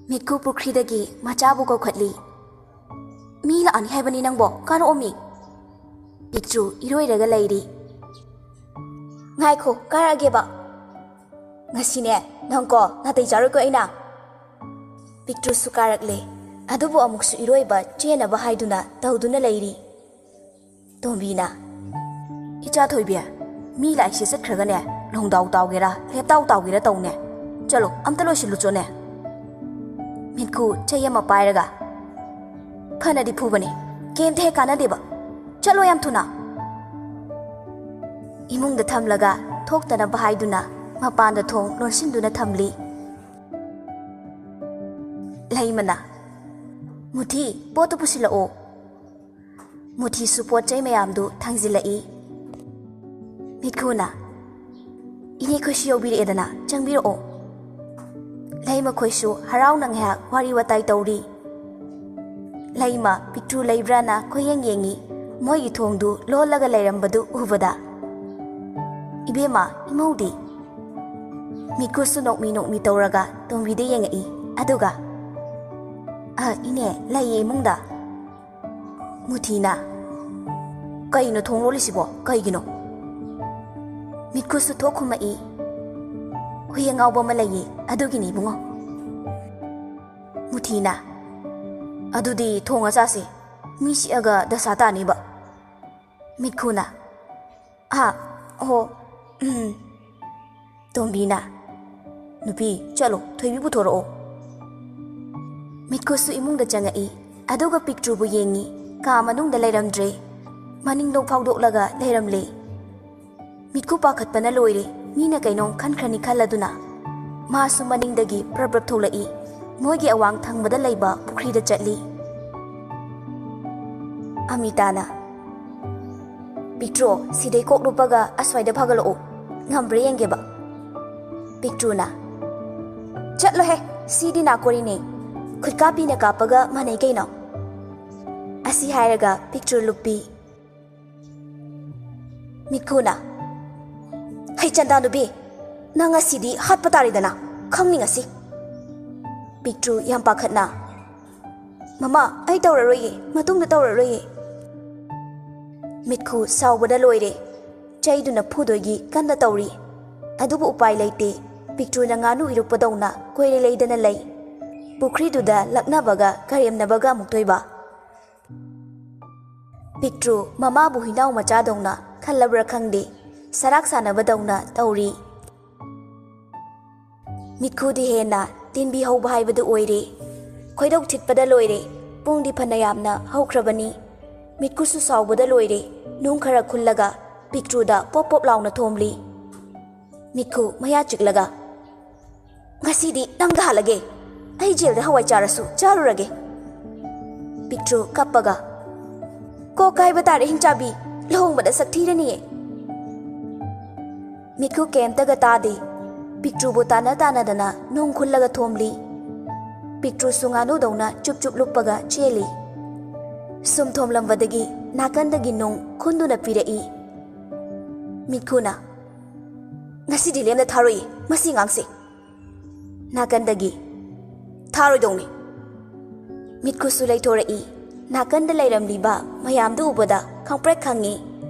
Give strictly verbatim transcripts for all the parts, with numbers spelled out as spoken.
ꯃꯤꯠꯈꯨ ꯄꯨꯈ꯭ꯔꯤꯗꯒꯤ ꯃꯆꯥꯕꯨ ꯀꯧꯈꯠꯂꯤ꯫ "ꯃꯤ ꯂꯥꯛꯑꯅꯤ ꯍꯥꯏꯕꯅꯤ ꯅꯪꯕꯣ, ꯀꯥꯔꯛꯑꯣꯃꯤ!" ꯄꯤꯛꯇ꯭ꯔꯨ ꯏꯔꯣꯏꯔꯒ ꯂꯩꯔꯤ꯫ "ꯉꯥꯏꯈꯣ, ꯀꯥꯔꯛꯑꯒꯦꯕ꯫ ꯉꯁꯤꯅꯦ, ꯅꯪꯀꯣ ꯅꯥꯇꯩ ꯆꯥꯔꯣꯏꯀꯣ ꯑꯩꯅ꯫" ꯄꯤꯛꯇ꯭ꯔꯨꯁꯨ ꯀꯥꯔꯛꯂꯦ, ꯑꯗꯨꯕꯨ ꯑꯃꯨꯛꯁꯨ ꯏꯔꯣꯏꯕ ꯆꯦꯟꯅꯕ ꯍꯥꯏꯗꯨꯅ ꯇꯧꯗꯨꯅ ꯂꯩꯔꯤ꯫ ꯇꯣꯝꯕꯤꯅ, "ꯏꯆꯥ ꯊꯣꯏꯕꯤ, ꯃꯤ ꯂꯥꯛꯏꯁꯦ ꯆꯠꯈ꯭ꯔꯒꯅꯦ, ꯂꯣꯡꯗꯥꯎ ꯇꯥꯎꯒꯦꯔꯥ, ꯂꯦꯞꯇꯥꯎ ꯇꯥꯎꯒꯦꯔꯥ ꯇꯧꯅꯦ꯫ ꯆꯠꯂꯣ, ꯑꯝꯇ ꯂꯣꯏꯁꯤꯜꯂꯨꯆꯣꯅꯦ꯫" ꯃꯤꯠꯈꯨ ꯆꯩ ꯑꯃ ꯄꯥꯏꯔꯒ, "ꯐꯅꯗꯤ ꯐꯨꯕꯅꯦ, ꯀꯩꯝꯇ ꯍꯦꯛ ꯀꯥꯟꯅꯗꯦꯕ꯫ ꯆꯠꯂꯣ ꯌꯥꯝ ꯊꯨꯅ꯫" ꯏꯃꯨꯡꯗ ꯊꯝꯂꯒ ꯊꯣꯛꯇꯅꯕ ꯍꯥꯏꯗꯨꯅ ꯃꯄꯥꯟꯗ ꯊꯣꯡ ꯂꯣꯟꯁꯤꯟꯗꯨꯅ ꯊꯝꯂꯤ꯫ ꯂꯩꯃꯅ, "ꯃꯨꯊꯤ, ꯄꯣꯠꯇꯨ ꯄꯨꯁꯤꯜꯂꯛꯑꯣ꯫" ꯃꯨꯊꯤꯁꯨ ꯄꯣꯠ ꯆꯩ ꯃꯌꯥꯝꯗꯨ ꯊꯥꯡꯖꯤꯜꯂꯛꯏ꯫ ꯃꯤꯠꯈꯨꯅ, "ꯏꯅꯦꯈꯣꯏꯁꯨ ꯌꯧꯕꯤꯔꯛꯑꯦꯗꯅ, ꯆꯪꯕꯤꯔꯛꯑꯣ꯫" ꯂꯩꯃꯈꯣꯏꯁꯨ ꯍꯔꯥꯎꯅ ꯉꯥꯏꯍꯥꯛ ꯋꯥꯔꯤ ꯋꯥꯇꯥꯏ ꯇꯧꯔꯤ꯫ ꯂꯩꯃ ꯄꯤꯛꯇ꯭ꯔꯨ ꯂꯩꯕ꯭ꯔꯥꯅ ꯀꯣꯏꯌꯦꯡ ꯌꯦꯡꯉꯤ, ꯃꯣꯏꯒꯤ ꯊꯣꯡꯗꯨ ꯂꯣꯜꯂꯒ ꯂꯩꯔꯝꯕꯗꯨ ꯎꯕꯗ꯫ "ꯏꯕꯦꯝꯃ, ꯏꯃꯧꯗꯤ?" ꯃꯤꯠꯈꯨꯁꯨ ꯅꯣꯛꯃꯤ ꯅꯣꯛꯃꯤ ꯇꯧꯔꯒ ꯇꯣꯝꯕꯤꯗ ꯌꯦꯡꯉꯛꯏ, ꯑꯗꯨꯒ, "ꯑ, ꯏꯅꯦ, ꯂꯩꯌꯦ ꯏꯃꯨꯡꯗ꯫" ꯃꯨꯊꯤꯅ, "ꯀꯩꯅꯣ ꯊꯣꯡ ꯂꯣꯜꯂꯤꯁꯤꯕꯣ? ꯀꯩꯒꯤꯅꯣ?" ꯃꯤꯠꯈꯨꯁꯨ ꯊꯣꯛ ꯈꯨꯝꯃꯛꯏ, "ꯍꯨꯏ ꯑꯉꯥꯎꯕ ꯑꯃ ꯂꯩꯌꯦ, ꯑꯗꯨꯒꯤꯅꯤ ꯏꯕꯨꯡꯉꯣ꯫" ꯃꯨꯊꯤꯅ, "ꯑꯗꯨꯗꯤ ꯊꯣꯡꯉ ꯆꯥꯁꯦ, ꯃꯤ ꯆꯤꯛꯑꯒ ꯗꯁꯥ ꯇꯥꯅꯤꯕ꯫" ꯃꯤꯠꯈꯨꯅ, "ꯑꯥ, ꯑꯣ, ꯎꯝ꯫" ꯇꯣꯝꯕꯤꯅ, "ꯅꯨꯄꯤ, ꯆꯠꯂꯣ, ꯊꯣꯏꯕꯤ ꯄꯨꯊꯣꯔꯛꯑꯣ꯫" ꯃꯤꯠꯈꯨꯁꯨ ꯏꯃꯨꯡꯗ ꯆꯪꯉꯛꯏ, ꯑꯗꯨꯒ ꯄꯤꯛꯇ꯭ꯔꯨꯕꯨ ꯌꯦꯡꯉꯤ꯫ ꯀꯥ ꯃꯅꯨꯡꯗ ꯂꯩꯔꯝꯗ꯭ꯔꯦ꯫ ꯃꯅꯤꯡꯗꯣ ꯐꯥꯎꯗꯣꯛꯂꯒ ꯂꯩꯔꯝꯂꯦ꯫ ꯃꯤꯠꯈꯨ ꯄꯥꯈꯠꯄꯅ ꯂꯣꯏꯔꯦ꯫ ꯃꯤꯅ ꯀꯩꯅꯣꯝ ꯈꯟꯈ꯭ꯔꯅꯤ ꯈꯜꯂꯗꯨꯅ ꯃꯥꯁꯨ ꯃꯅꯤꯡꯗꯒꯤ ꯄ꯭ꯔꯞ ꯄ꯭ꯔꯞ ꯊꯣꯛꯂꯛꯏ꯫ ꯃꯣꯏꯒꯤ ꯑꯋꯥꯡ ꯊꯪꯕꯗ ꯂꯩꯕ ꯄꯨꯈ꯭ꯔꯤꯗ ꯆꯠꯂꯤ꯫ ꯑꯃꯤꯇꯥꯅ, "ꯄꯤꯛꯇ꯭ꯔꯣ, ꯁꯤꯗꯩ ꯀꯣꯛ ꯂꯨꯞꯄꯒ ꯑꯁ꯭ꯋꯥꯏꯗ ꯐꯒꯠꯂꯛꯑꯣ꯫ ꯉꯝꯕ꯭ꯔꯥ ꯌꯦꯡꯒꯦꯕ꯫" ꯄꯤꯛꯇ꯭ꯔꯨꯅ, "ꯆꯠꯂꯣꯍꯦ, ꯁꯤꯗꯤ ꯅꯥꯀꯣꯔꯤꯅꯦ꯫ ꯈꯨꯠꯀꯥꯞꯄꯤꯅ ꯀꯥꯞꯄꯒ ꯃꯥꯟꯅꯩ ꯀꯩꯅꯣ꯫" ꯑꯁꯤ ꯍꯥꯏꯔꯒ ꯄꯤꯛꯇ꯭ꯔꯨ ꯂꯨꯞꯄꯤ꯫ ꯃꯤꯠꯈꯨꯅ, "ꯍꯩ ꯆꯟꯗꯥ ꯅꯨꯄꯤ, ꯅꯪ ꯉꯁꯤꯗꯤ ꯍꯥꯠꯄ ꯇꯥꯔꯦꯗꯅ, ꯈꯪꯅꯤ ꯉꯁꯤ꯫" ꯄꯤꯛꯇ꯭ꯔꯨ ꯌꯥꯝ ꯄꯥꯈꯠꯅ, "ꯃꯃꯥ, ꯑꯩ ꯇꯧꯔꯔꯣꯏꯌꯦ, ꯃꯇꯨꯡꯗ ꯇꯧꯔꯔꯣꯏꯌꯦ"꯫ ꯃꯤꯠꯈꯨ ꯁꯥꯎꯕꯅ ꯂꯣꯏꯔꯦ꯫ ꯆꯩꯗꯨꯅ ꯐꯨꯗꯣꯏꯒꯤ ꯀꯟꯅ ꯇꯧꯔꯤ꯫ ꯑꯗꯨꯕꯨ ꯎꯄꯥꯏ ꯂꯩꯇꯦ꯫ ꯄꯤꯛꯇ꯭ꯔꯨꯅ ꯉꯥꯅꯨ ꯏꯔꯨꯞꯄꯗꯧꯅ ꯀꯣꯏꯔꯦ ꯂꯩꯗꯅ ꯂꯩ꯫ ꯄꯨꯈ꯭ꯔꯤꯗꯨꯗ ꯂꯛꯅꯕꯒ ꯀꯔꯦꯝꯅꯕꯒ ꯑꯃꯨꯛꯇꯣꯏꯕ꯫ ꯄꯤꯛꯇ꯭ꯔꯨ ꯃꯃꯥꯕꯨ ꯍꯨꯏꯅꯥꯎ ꯃꯆꯥꯗꯧꯅ ꯈꯜꯂꯕ꯭ꯔꯥ ꯈꯪꯗꯦ, ꯁꯔꯥꯛ ꯁꯥꯟꯅꯕꯗꯧꯅ ꯇꯧꯔꯤ꯫ ꯃꯤꯠꯈꯨꯗꯤ ꯍꯦꯟꯅ ꯇꯤꯟꯕꯤ ꯍꯧꯕ ꯍꯥꯏꯕꯗꯨ ꯑꯣꯏꯔꯦ꯫ ꯈꯣꯏꯗꯧ ꯊꯤꯠꯄꯗ ꯂꯣꯏꯔꯦ꯫ ꯄꯨꯡꯗꯤ ꯐꯅ ꯌꯥꯝꯅ ꯍꯧꯈ꯭ꯔꯕꯅꯤ꯫ ꯃꯤꯠꯈꯨꯁꯨ ꯁꯥꯎꯕꯗ ꯂꯣꯏꯔꯦ꯫ ꯅꯨꯡ ꯈꯔ ꯈꯨꯜꯂꯒ ꯄꯤꯛꯇ꯭ꯔꯨꯗ ꯄꯣꯞ ꯄꯣꯞ ꯂꯥꯎꯅ ꯊꯣꯝꯂꯤ꯫ ꯃꯤꯠꯈꯨ ꯃꯌꯥ ꯆꯤꯛꯂꯒ, "ꯉꯁꯤꯗꯤ ꯅꯪꯗ ꯍꯥꯜꯂꯒꯦ꯫ ꯑꯩ ꯖꯦꯜꯗ ꯍꯋꯥꯏ ꯆꯥꯔꯁꯨ ꯆꯥꯔꯨꯔꯒꯦ"꯫ ꯄꯤꯛꯇ꯭ꯔꯨ ꯀꯞꯄꯒ, "ꯀꯣꯛ ꯀꯥꯏꯕ ꯇꯥꯔꯦ ꯍꯤꯡꯆꯥꯕꯤ, ꯂꯨꯍꯣꯡꯕꯗ ꯁꯛ ꯊꯤꯔꯅꯤꯌꯦ"꯫ ꯃꯤꯠꯈꯨ ꯀꯩꯝꯇꯒ ꯇꯥꯗꯦ꯫ ꯄꯤꯛꯇ꯭ꯔꯨꯕꯨ ꯇꯥꯟꯅ ꯇꯥꯟꯅꯗꯅ ꯅꯨꯡ ꯈꯨꯜꯂꯒ ꯊꯣꯝꯂꯤ꯫ ꯄꯤꯛꯇ꯭ꯔꯨꯁꯨ ꯉꯥꯅꯨꯗꯧꯅ ꯆꯨꯞ ꯆꯨꯞ ꯂꯨꯞꯄꯒ ꯆꯦꯜꯂꯤ꯫ ꯁꯨꯝ ꯊꯣꯝꯂꯝꯕꯗꯒꯤ ꯅꯥꯀꯟꯗꯒꯤ ꯅꯨꯡ ꯈꯨꯟꯗꯨꯅ ꯄꯤꯔꯛꯏ꯫ ꯃꯤꯠꯈꯨꯅ, "ꯉꯁꯤꯗꯤ ꯂꯦꯝꯅ ꯊꯥꯔꯣꯏꯌꯦ ꯃꯁꯤ ꯑꯉꯥꯡꯁꯦ"꯫ ꯅꯥꯀꯟꯗꯒꯤ, "ꯊꯥꯔꯣꯏꯗꯧꯅꯤ"꯫ ꯃꯤꯠꯈꯨꯁꯨ ꯂꯩꯊꯣꯔꯛꯏ꯫ ꯅꯥꯀꯟꯗ ꯂꯩꯔꯝꯂꯤꯕ ꯃꯌꯥꯝꯗꯨ ꯎꯕꯗ ꯈꯪꯄ꯭ꯔꯦꯛ ꯈꯪꯉꯤ꯫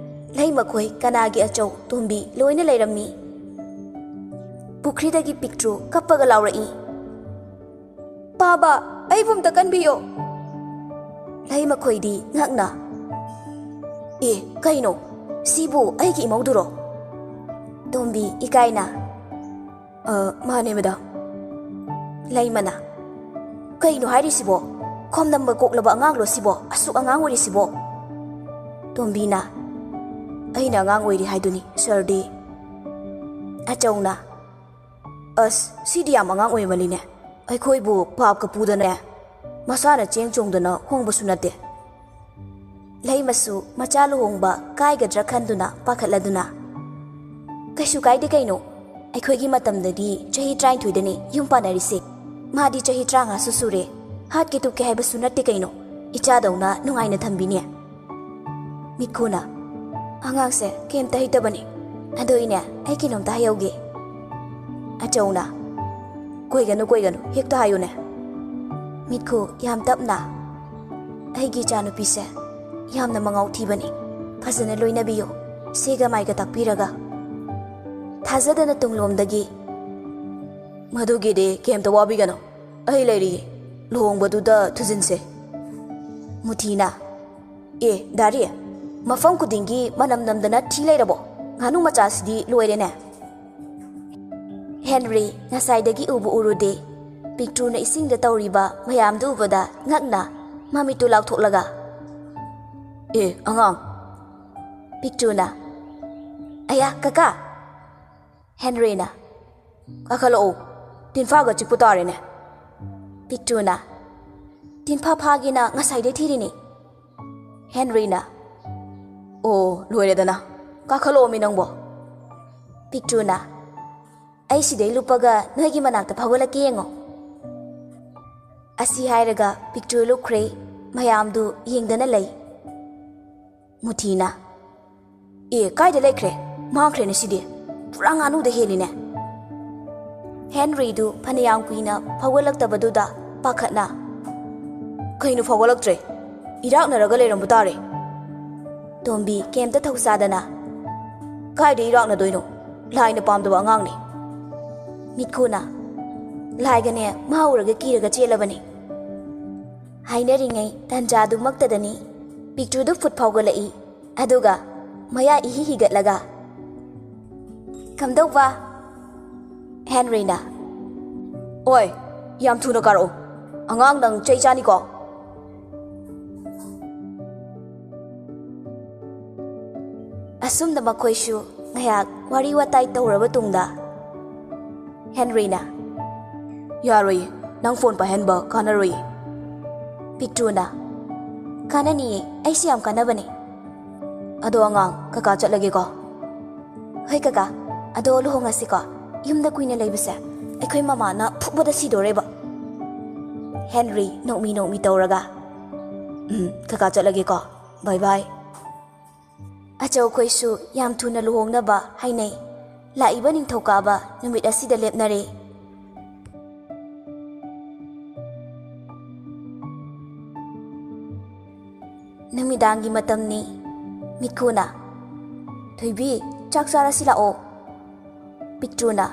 ꯂꯩꯃꯈꯣꯏ ꯀꯅꯥꯒꯤ ꯑꯆꯧ ꯇꯣꯝꯕꯤ ꯂꯣꯏꯅ ꯂꯩꯔꯝꯃꯤ꯫ ꯄꯨꯈ꯭ꯔꯤꯗꯒꯤ ꯄꯤꯛꯇ꯭ꯔꯨ ꯀꯞꯄꯒ ꯂꯥꯎꯔꯛꯏ, "ꯄꯥꯕ, ꯑꯩꯕꯨ ꯑꯝꯇ ꯀꯟꯕꯤꯌꯣ"꯫ ꯂꯩꯃꯈꯣꯏꯗꯤ ꯉꯛꯅ, "ꯑꯦ, ꯀꯩꯅꯣ? ꯁꯤꯕꯨ ꯑꯩꯒꯤ ꯏꯃꯧꯗꯨꯔꯣ?" ꯇꯣꯝꯕꯤ ꯏꯀꯥꯏꯅ, "ꯑ, ꯃꯥꯅꯦ, ꯃꯦꯗꯥꯝ"꯫ ꯂꯩꯃꯅ, "ꯀꯩꯅꯣ ꯍꯥꯏꯔꯤꯁꯤꯕꯣ? ꯈꯣꯝꯅꯝꯕ ꯀꯣꯛꯂꯕ ꯑꯉꯥꯡꯂꯣ ꯁꯤꯕꯣ? ꯑꯁꯨꯛ ꯑꯉꯥꯡ ꯑꯣꯏꯔꯤꯁꯤꯕꯣ?" ꯇꯣꯝꯕꯤꯅ, "ꯑꯩꯅ ꯑꯉꯥꯡ ꯑꯣꯏꯔꯤ ꯍꯥꯏꯗꯨꯅꯤ, ꯁꯥꯔꯗꯤ"꯫ ꯑꯆꯧꯅ, "ꯑꯁ, ꯁꯤꯗꯤ ꯌꯥꯝ ꯑꯉꯥꯡ ꯑꯣꯏꯃꯜꯂꯤꯅꯦ꯫ ꯑꯩꯈꯣꯏꯕꯨ ꯄꯥꯞꯀ ꯄꯨꯗꯅꯦ꯫ ꯃꯁꯥꯅ ꯆꯦꯟ ꯆꯣꯡꯗꯅ ꯍꯣꯡꯕꯁꯨ ꯅꯠꯇꯦ"꯫ ꯂꯩꯃꯁꯨ ꯃꯆꯥ ꯂꯨꯍꯣꯡꯕ ꯀꯥꯏꯒꯗ꯭ꯔꯥ ꯈꯟꯗꯨꯅ ꯄꯥꯈꯠꯂꯗꯨꯅ, "ꯀꯩꯁꯨ ꯀꯥꯏꯗꯦ ꯀꯩꯅꯣ꯫ ꯑꯩꯈꯣꯏꯒꯤ ꯃꯇꯝꯗꯗꯤ ꯆꯍꯤ ꯇꯔꯥꯅꯤꯊꯣꯏꯗꯅꯦ ꯌꯨꯝ ꯄꯥꯟꯅꯔꯤꯁꯦ꯫ ꯃꯥꯗꯤ ꯆꯍꯤ ꯇꯔꯥꯃꯉꯥꯁꯨ ꯁꯨꯔꯦ꯫ ꯍꯥꯠꯀꯦ ꯇꯨꯞꯀꯦ ꯍꯥꯏꯕꯁꯨ ꯅꯠꯇꯦ ꯀꯩꯅꯣ꯫ ꯏꯆꯥꯗꯧꯅ ꯅꯨꯡꯉꯥꯏꯅ ꯊꯝꯕꯤꯅꯦ"꯫ ꯃꯤꯠꯈꯨꯅ, "ꯑꯉꯥꯡꯁꯦ ꯀꯩꯝꯇ ꯍꯩꯇꯕꯅꯤ꯫ ꯑꯗꯣ ꯏꯅꯦ, ꯑꯩ ꯀꯩꯅꯣꯝꯇ ꯍꯥꯏꯍꯧꯒꯦ"꯫ ꯑꯆꯧꯅ, "ꯀꯣꯏꯒꯅꯨ, ꯀꯣꯏꯒꯅꯨ, ꯍꯦꯛꯇ ꯍꯥꯏꯌꯨꯅꯦ"꯫ ꯃꯤꯠꯈꯨ ꯌꯥꯝ ꯇꯞꯅ, "ꯑꯩꯒꯤ ꯏꯆꯥꯅꯨꯄꯤꯁꯦ ꯌꯥꯝꯅ ꯃꯉꯥꯎ ꯊꯤꯕꯅꯤ, ꯐꯖꯅ ꯂꯣꯏꯅꯕꯤꯌꯨ, ꯁꯦꯒ ꯃꯥꯏꯒ ꯇꯥꯛꯄꯤꯔꯒ"꯫ ꯊꯥꯖꯗꯅ ꯇꯨꯡꯂꯣꯝꯗꯒꯤ, "ꯃꯗꯨꯒꯤꯗꯤ ꯀꯩꯝꯇ ꯋꯥꯕꯤꯒꯅꯨ, ꯑꯩ ꯂꯩꯔꯤꯌꯦ, ꯂꯨꯍꯣꯡꯕꯗꯨꯗ ꯊꯨꯖꯤꯟꯁꯦ"꯫ ꯃꯨꯊꯤꯅ, "ꯑꯦ ꯗꯥꯔꯤ, ꯃꯐꯝ ꯈꯨꯗꯤꯡꯒꯤ ꯃꯅꯝ ꯅꯝꯗꯅ ꯊꯤ ꯂꯩꯔꯕꯣ? ꯉꯥꯅꯨ ꯃꯆꯥꯁꯤꯗꯤ ꯂꯣꯏꯔꯦꯅꯦ"꯫ ꯍꯦꯟꯔꯤ ꯉꯁꯥꯏꯗꯒꯤ ꯎꯕꯨ ꯎꯔꯨꯗꯦ꯫ ꯄꯤꯛꯇ꯭ꯔꯨꯅ ꯏꯁꯤꯡꯗ ꯇꯧꯔꯤꯕ ꯃꯌꯥꯝꯗꯨ ꯎꯕꯗ ꯉꯛꯅ ꯃꯃꯤꯠꯇꯨ ꯂꯥꯎꯊꯣꯛꯂꯒ, "ꯑꯦ ꯑꯉꯥꯡ"꯫ ꯄꯤꯛꯇ꯭ꯔꯨꯅ, "ꯑꯌꯥ ꯀꯀꯥ"꯫ ꯍꯦꯟꯔꯤꯅ, "ꯀꯥꯈꯠꯂꯛꯑꯣ, ꯇꯤꯟꯐꯥꯒ ꯆꯤꯛꯄ ꯇꯥꯔꯦꯅꯦ"꯫ ꯄꯤꯛꯇ꯭ꯔꯨꯅ, "ꯇꯤꯟꯐꯥ ꯐꯥꯒꯦꯅ ꯉꯁꯥꯏꯗꯩ ꯊꯤꯔꯤꯅꯤ"꯫ ꯍꯦꯟꯔꯤꯅ, "ꯑꯣ ꯂꯣꯏꯔꯦꯗꯅ, ꯀꯥꯈꯠꯂꯛꯑꯣꯃꯤ ꯅꯪꯕꯣ"꯫ ꯄꯤꯛꯇ꯭ꯔꯨꯅ, "ꯑꯩ ꯁꯤꯗꯩ ꯂꯨꯞꯄꯒ ꯅꯣꯏꯒꯤ ꯃꯅꯥꯛꯇ ꯐꯥꯎꯒꯠꯂꯛꯀꯦ ꯌꯦꯡꯉꯣ"꯫ ꯑꯁꯤ ꯍꯥꯏꯔꯒ ꯄꯤꯛꯇ꯭ꯔꯨ ꯂꯨꯞꯈ꯭ꯔꯦ꯫ ꯃꯌꯥꯝꯗꯨ ꯌꯦꯡꯗꯅ ꯂꯩ꯫ ꯃꯨꯊꯤꯅ, "ꯑꯦ ꯀꯥꯏꯗ ꯂꯩꯈ꯭ꯔꯦ? ꯃꯥꯡꯈ꯭ꯔꯦꯅꯦ ꯁꯤꯗꯤ, ꯄꯨꯔꯥ ꯉꯥꯅꯨꯗ ꯍꯦꯜꯂꯤꯅꯦ"꯫ ꯍꯦꯟꯔꯤꯗꯨ ꯐꯅꯌꯥꯝ ꯀꯨꯏꯅ ꯐꯥꯎꯒꯠꯂꯛꯇꯕꯗꯨꯗ ꯄꯥꯈꯠꯅ, "ꯀꯩꯅꯣ ꯐꯥꯎꯒꯠꯂꯛꯇ꯭ꯔꯦ? ꯏꯔꯥꯛꯅꯔꯒ ꯂꯩꯔꯝꯕ ꯇꯥꯔꯦ"꯫ ꯇꯣꯝꯕꯤ ꯀꯩꯝꯇ ꯊꯧꯁꯥꯗꯅ, "ꯀꯥꯏꯗ ꯏꯔꯥꯛꯅꯗꯣꯏꯅꯣ? ꯂꯥꯏꯅ ꯄꯥꯝꯗꯕ ꯑꯉꯥꯡꯅꯤ"꯫ ꯃꯤꯠꯈꯨꯅ, "ꯂꯥꯏꯒꯅꯦ ꯃꯥ ꯎꯔꯒ ꯀꯤꯔꯒ ꯆꯦꯜꯂꯕꯅꯤ"꯫ ꯍꯥꯏꯅꯔꯤꯉꯩ ꯇꯟꯖꯥꯗꯨꯃꯛꯇꯗꯅꯤ ꯄꯤꯛꯇ꯭ꯔꯨꯗꯨ ꯐꯨꯠ ꯐꯥꯎꯒꯠꯂꯛꯏ꯫ ꯑꯗꯨꯒ ꯃꯌꯥ ꯏꯍꯤ ꯍꯤꯒꯠꯂꯒ, "ꯀꯝꯗꯧꯕ?" ꯍꯦꯟꯔꯤꯅ, "ꯑꯣꯏ, ꯌꯥꯝ ꯊꯨꯅ ꯀꯥꯔꯛꯑꯣ, ꯑꯉꯥꯡ ꯅꯪ ꯆꯩ ꯆꯥꯅꯤꯀꯣ"꯫ ꯑꯁꯨꯝꯅ ꯃꯈꯣꯏꯁꯨ ꯉꯥꯏꯍꯥꯛ ꯋꯥꯔꯤ ꯋꯥꯇꯥꯏ ꯇꯧꯔꯕ ꯇꯨꯡꯗ, ꯍꯦꯟꯔꯤꯅ, "ꯌꯥꯔꯣꯏꯌꯦ, ꯅꯪ ꯐꯣꯟ ꯄꯥꯏꯍꯟꯕ ꯀꯥꯟꯅꯔꯣꯏꯌꯦ"꯫ ꯄꯤꯛꯇ꯭ꯔꯨꯅ, "ꯀꯥꯟꯅꯅꯤꯌꯦ, ꯑꯩꯁꯨ ꯌꯥꯝ ꯀꯥꯟꯅꯕꯅꯦ"꯫ "ꯑꯗꯣ ꯑꯉꯥꯡ, ꯀꯀꯥ ꯆꯠꯂꯒꯦꯀꯣ"꯫ "ꯍꯣꯏ ꯀꯀꯥ, ꯑꯗꯣ ꯂꯨꯍꯣꯡꯉꯁꯤꯀꯣ, ꯌꯨꯝꯗ ꯀꯨꯏꯅ ꯂꯩꯕꯁꯦ ꯑꯩꯈꯣꯏ ꯃꯃꯥꯅ ꯐꯨꯕꯗ ꯁꯤꯗꯣꯔꯦꯕ"꯫ ꯍꯦꯟꯔꯤ ꯅꯣꯛꯃꯤ ꯅꯣꯛꯃꯤ ꯇꯧꯔꯒ, "ꯎꯝ, ꯀꯀꯥ ꯆꯠꯂꯒꯦꯀꯣ, ꯕꯥꯏ ꯕꯥꯏ"꯫ ꯑꯆꯧꯈꯣꯏꯁꯨ ꯌꯥꯝ ꯊꯨꯅ ꯂꯨꯍꯣꯡꯅꯕ ꯍꯥꯏꯅꯩ꯫ ꯂꯥꯛꯏꯕ ꯅꯤꯡꯊꯧꯀꯥꯕ ꯅꯨꯃꯤꯠ ꯑꯁꯤꯗ ꯂꯦꯞꯅꯔꯦ꯫ ꯅꯨꯃꯤꯗꯥꯡꯒꯤ ꯃꯇꯝꯅꯤ꯫ ꯃꯤꯠꯈꯨꯅ, "ꯊꯣꯏꯕꯤ, ꯆꯥꯛ ꯆꯥꯔꯁꯤ ꯂꯥꯛꯑꯣ꯫" ꯄꯤꯛꯇ꯭ꯔꯨꯅ,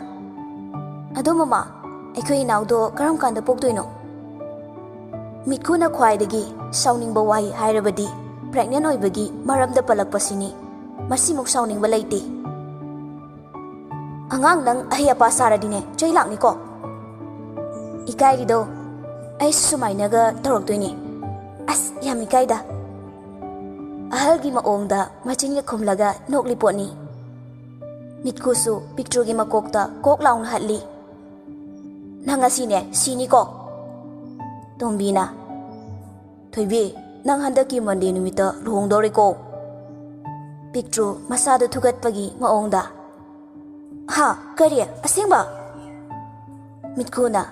"ꯑꯗꯣ ꯃꯃꯥ, ꯑꯩꯈꯣꯏ ꯏꯅꯥꯎꯗꯣ ꯀꯔꯝ ꯀꯥꯟꯗ ꯄꯣꯛꯇꯣꯏꯅꯣ?" ꯃꯤꯠꯈꯨꯅ ꯈ꯭ꯋꯥꯏꯗꯒꯤ ꯁꯥꯎꯅꯤꯡꯕ ꯋꯥꯍꯩ ꯍꯥꯏꯔꯕꯗꯤ pregnant ꯑꯣꯏꯕꯒꯤ ꯃꯔꯝꯗ ꯄꯜꯂꯛꯄꯁꯤꯅꯤ꯫ ꯃꯁꯤꯃꯨꯛ ꯁꯥꯎꯅꯤꯡꯕ ꯂꯩꯇꯦ꯫ "ꯑꯉꯥꯡ ꯅꯪ ꯑꯍꯩ ꯑꯄꯥ ꯁꯥꯔꯗꯤꯅꯦ ꯆꯩ ꯂꯥꯛꯅꯤꯀꯣ꯫" "ꯏꯀꯥꯏꯔꯤꯗꯣ, ꯑꯩꯁꯨ ꯁꯨꯃꯥꯏꯅꯒ ꯇꯧꯔꯛꯇꯣꯏꯅꯦ꯫ ꯑꯁ, ꯌꯥꯝ ꯏꯀꯥꯏꯗ꯫" ꯑꯍꯜꯒꯤ ꯃꯑꯣꯡꯗ ꯃꯆꯤꯟꯒ ꯈꯨꯝꯂꯒ ꯅꯣꯛꯂꯤ ꯄꯣꯠꯅꯤ꯫ ꯃꯤꯠꯈꯨꯁꯨ ꯄꯤꯛꯇ꯭ꯔꯨꯒꯤ ꯃꯀꯣꯛꯇ ꯀꯣꯛ ꯂꯥꯎꯅ ꯍꯠꯂꯤ꯫ "ꯅꯪ ꯉꯁꯤꯅꯦ ꯁꯤꯅꯤꯀꯣ꯫" ꯇꯣꯝꯕꯤꯅ, "ꯊꯣꯏꯕꯤ, ꯅꯪ ꯍꯟꯗꯛꯀꯤ Monday ꯅꯨꯃꯤꯠꯇ ꯂꯨꯍꯣꯡꯗꯧꯔꯦꯀꯣ꯫" ꯄꯤꯛꯇ꯭ꯔꯨ ꯃꯁꯥꯗꯨ ꯊꯨꯒꯠꯄꯒꯤ ꯃꯑꯣꯡꯗ, "ꯍꯥ? ꯀꯔꯤ? ꯑꯁꯦꯡꯕ?" ꯃꯤꯠꯈꯨꯅ,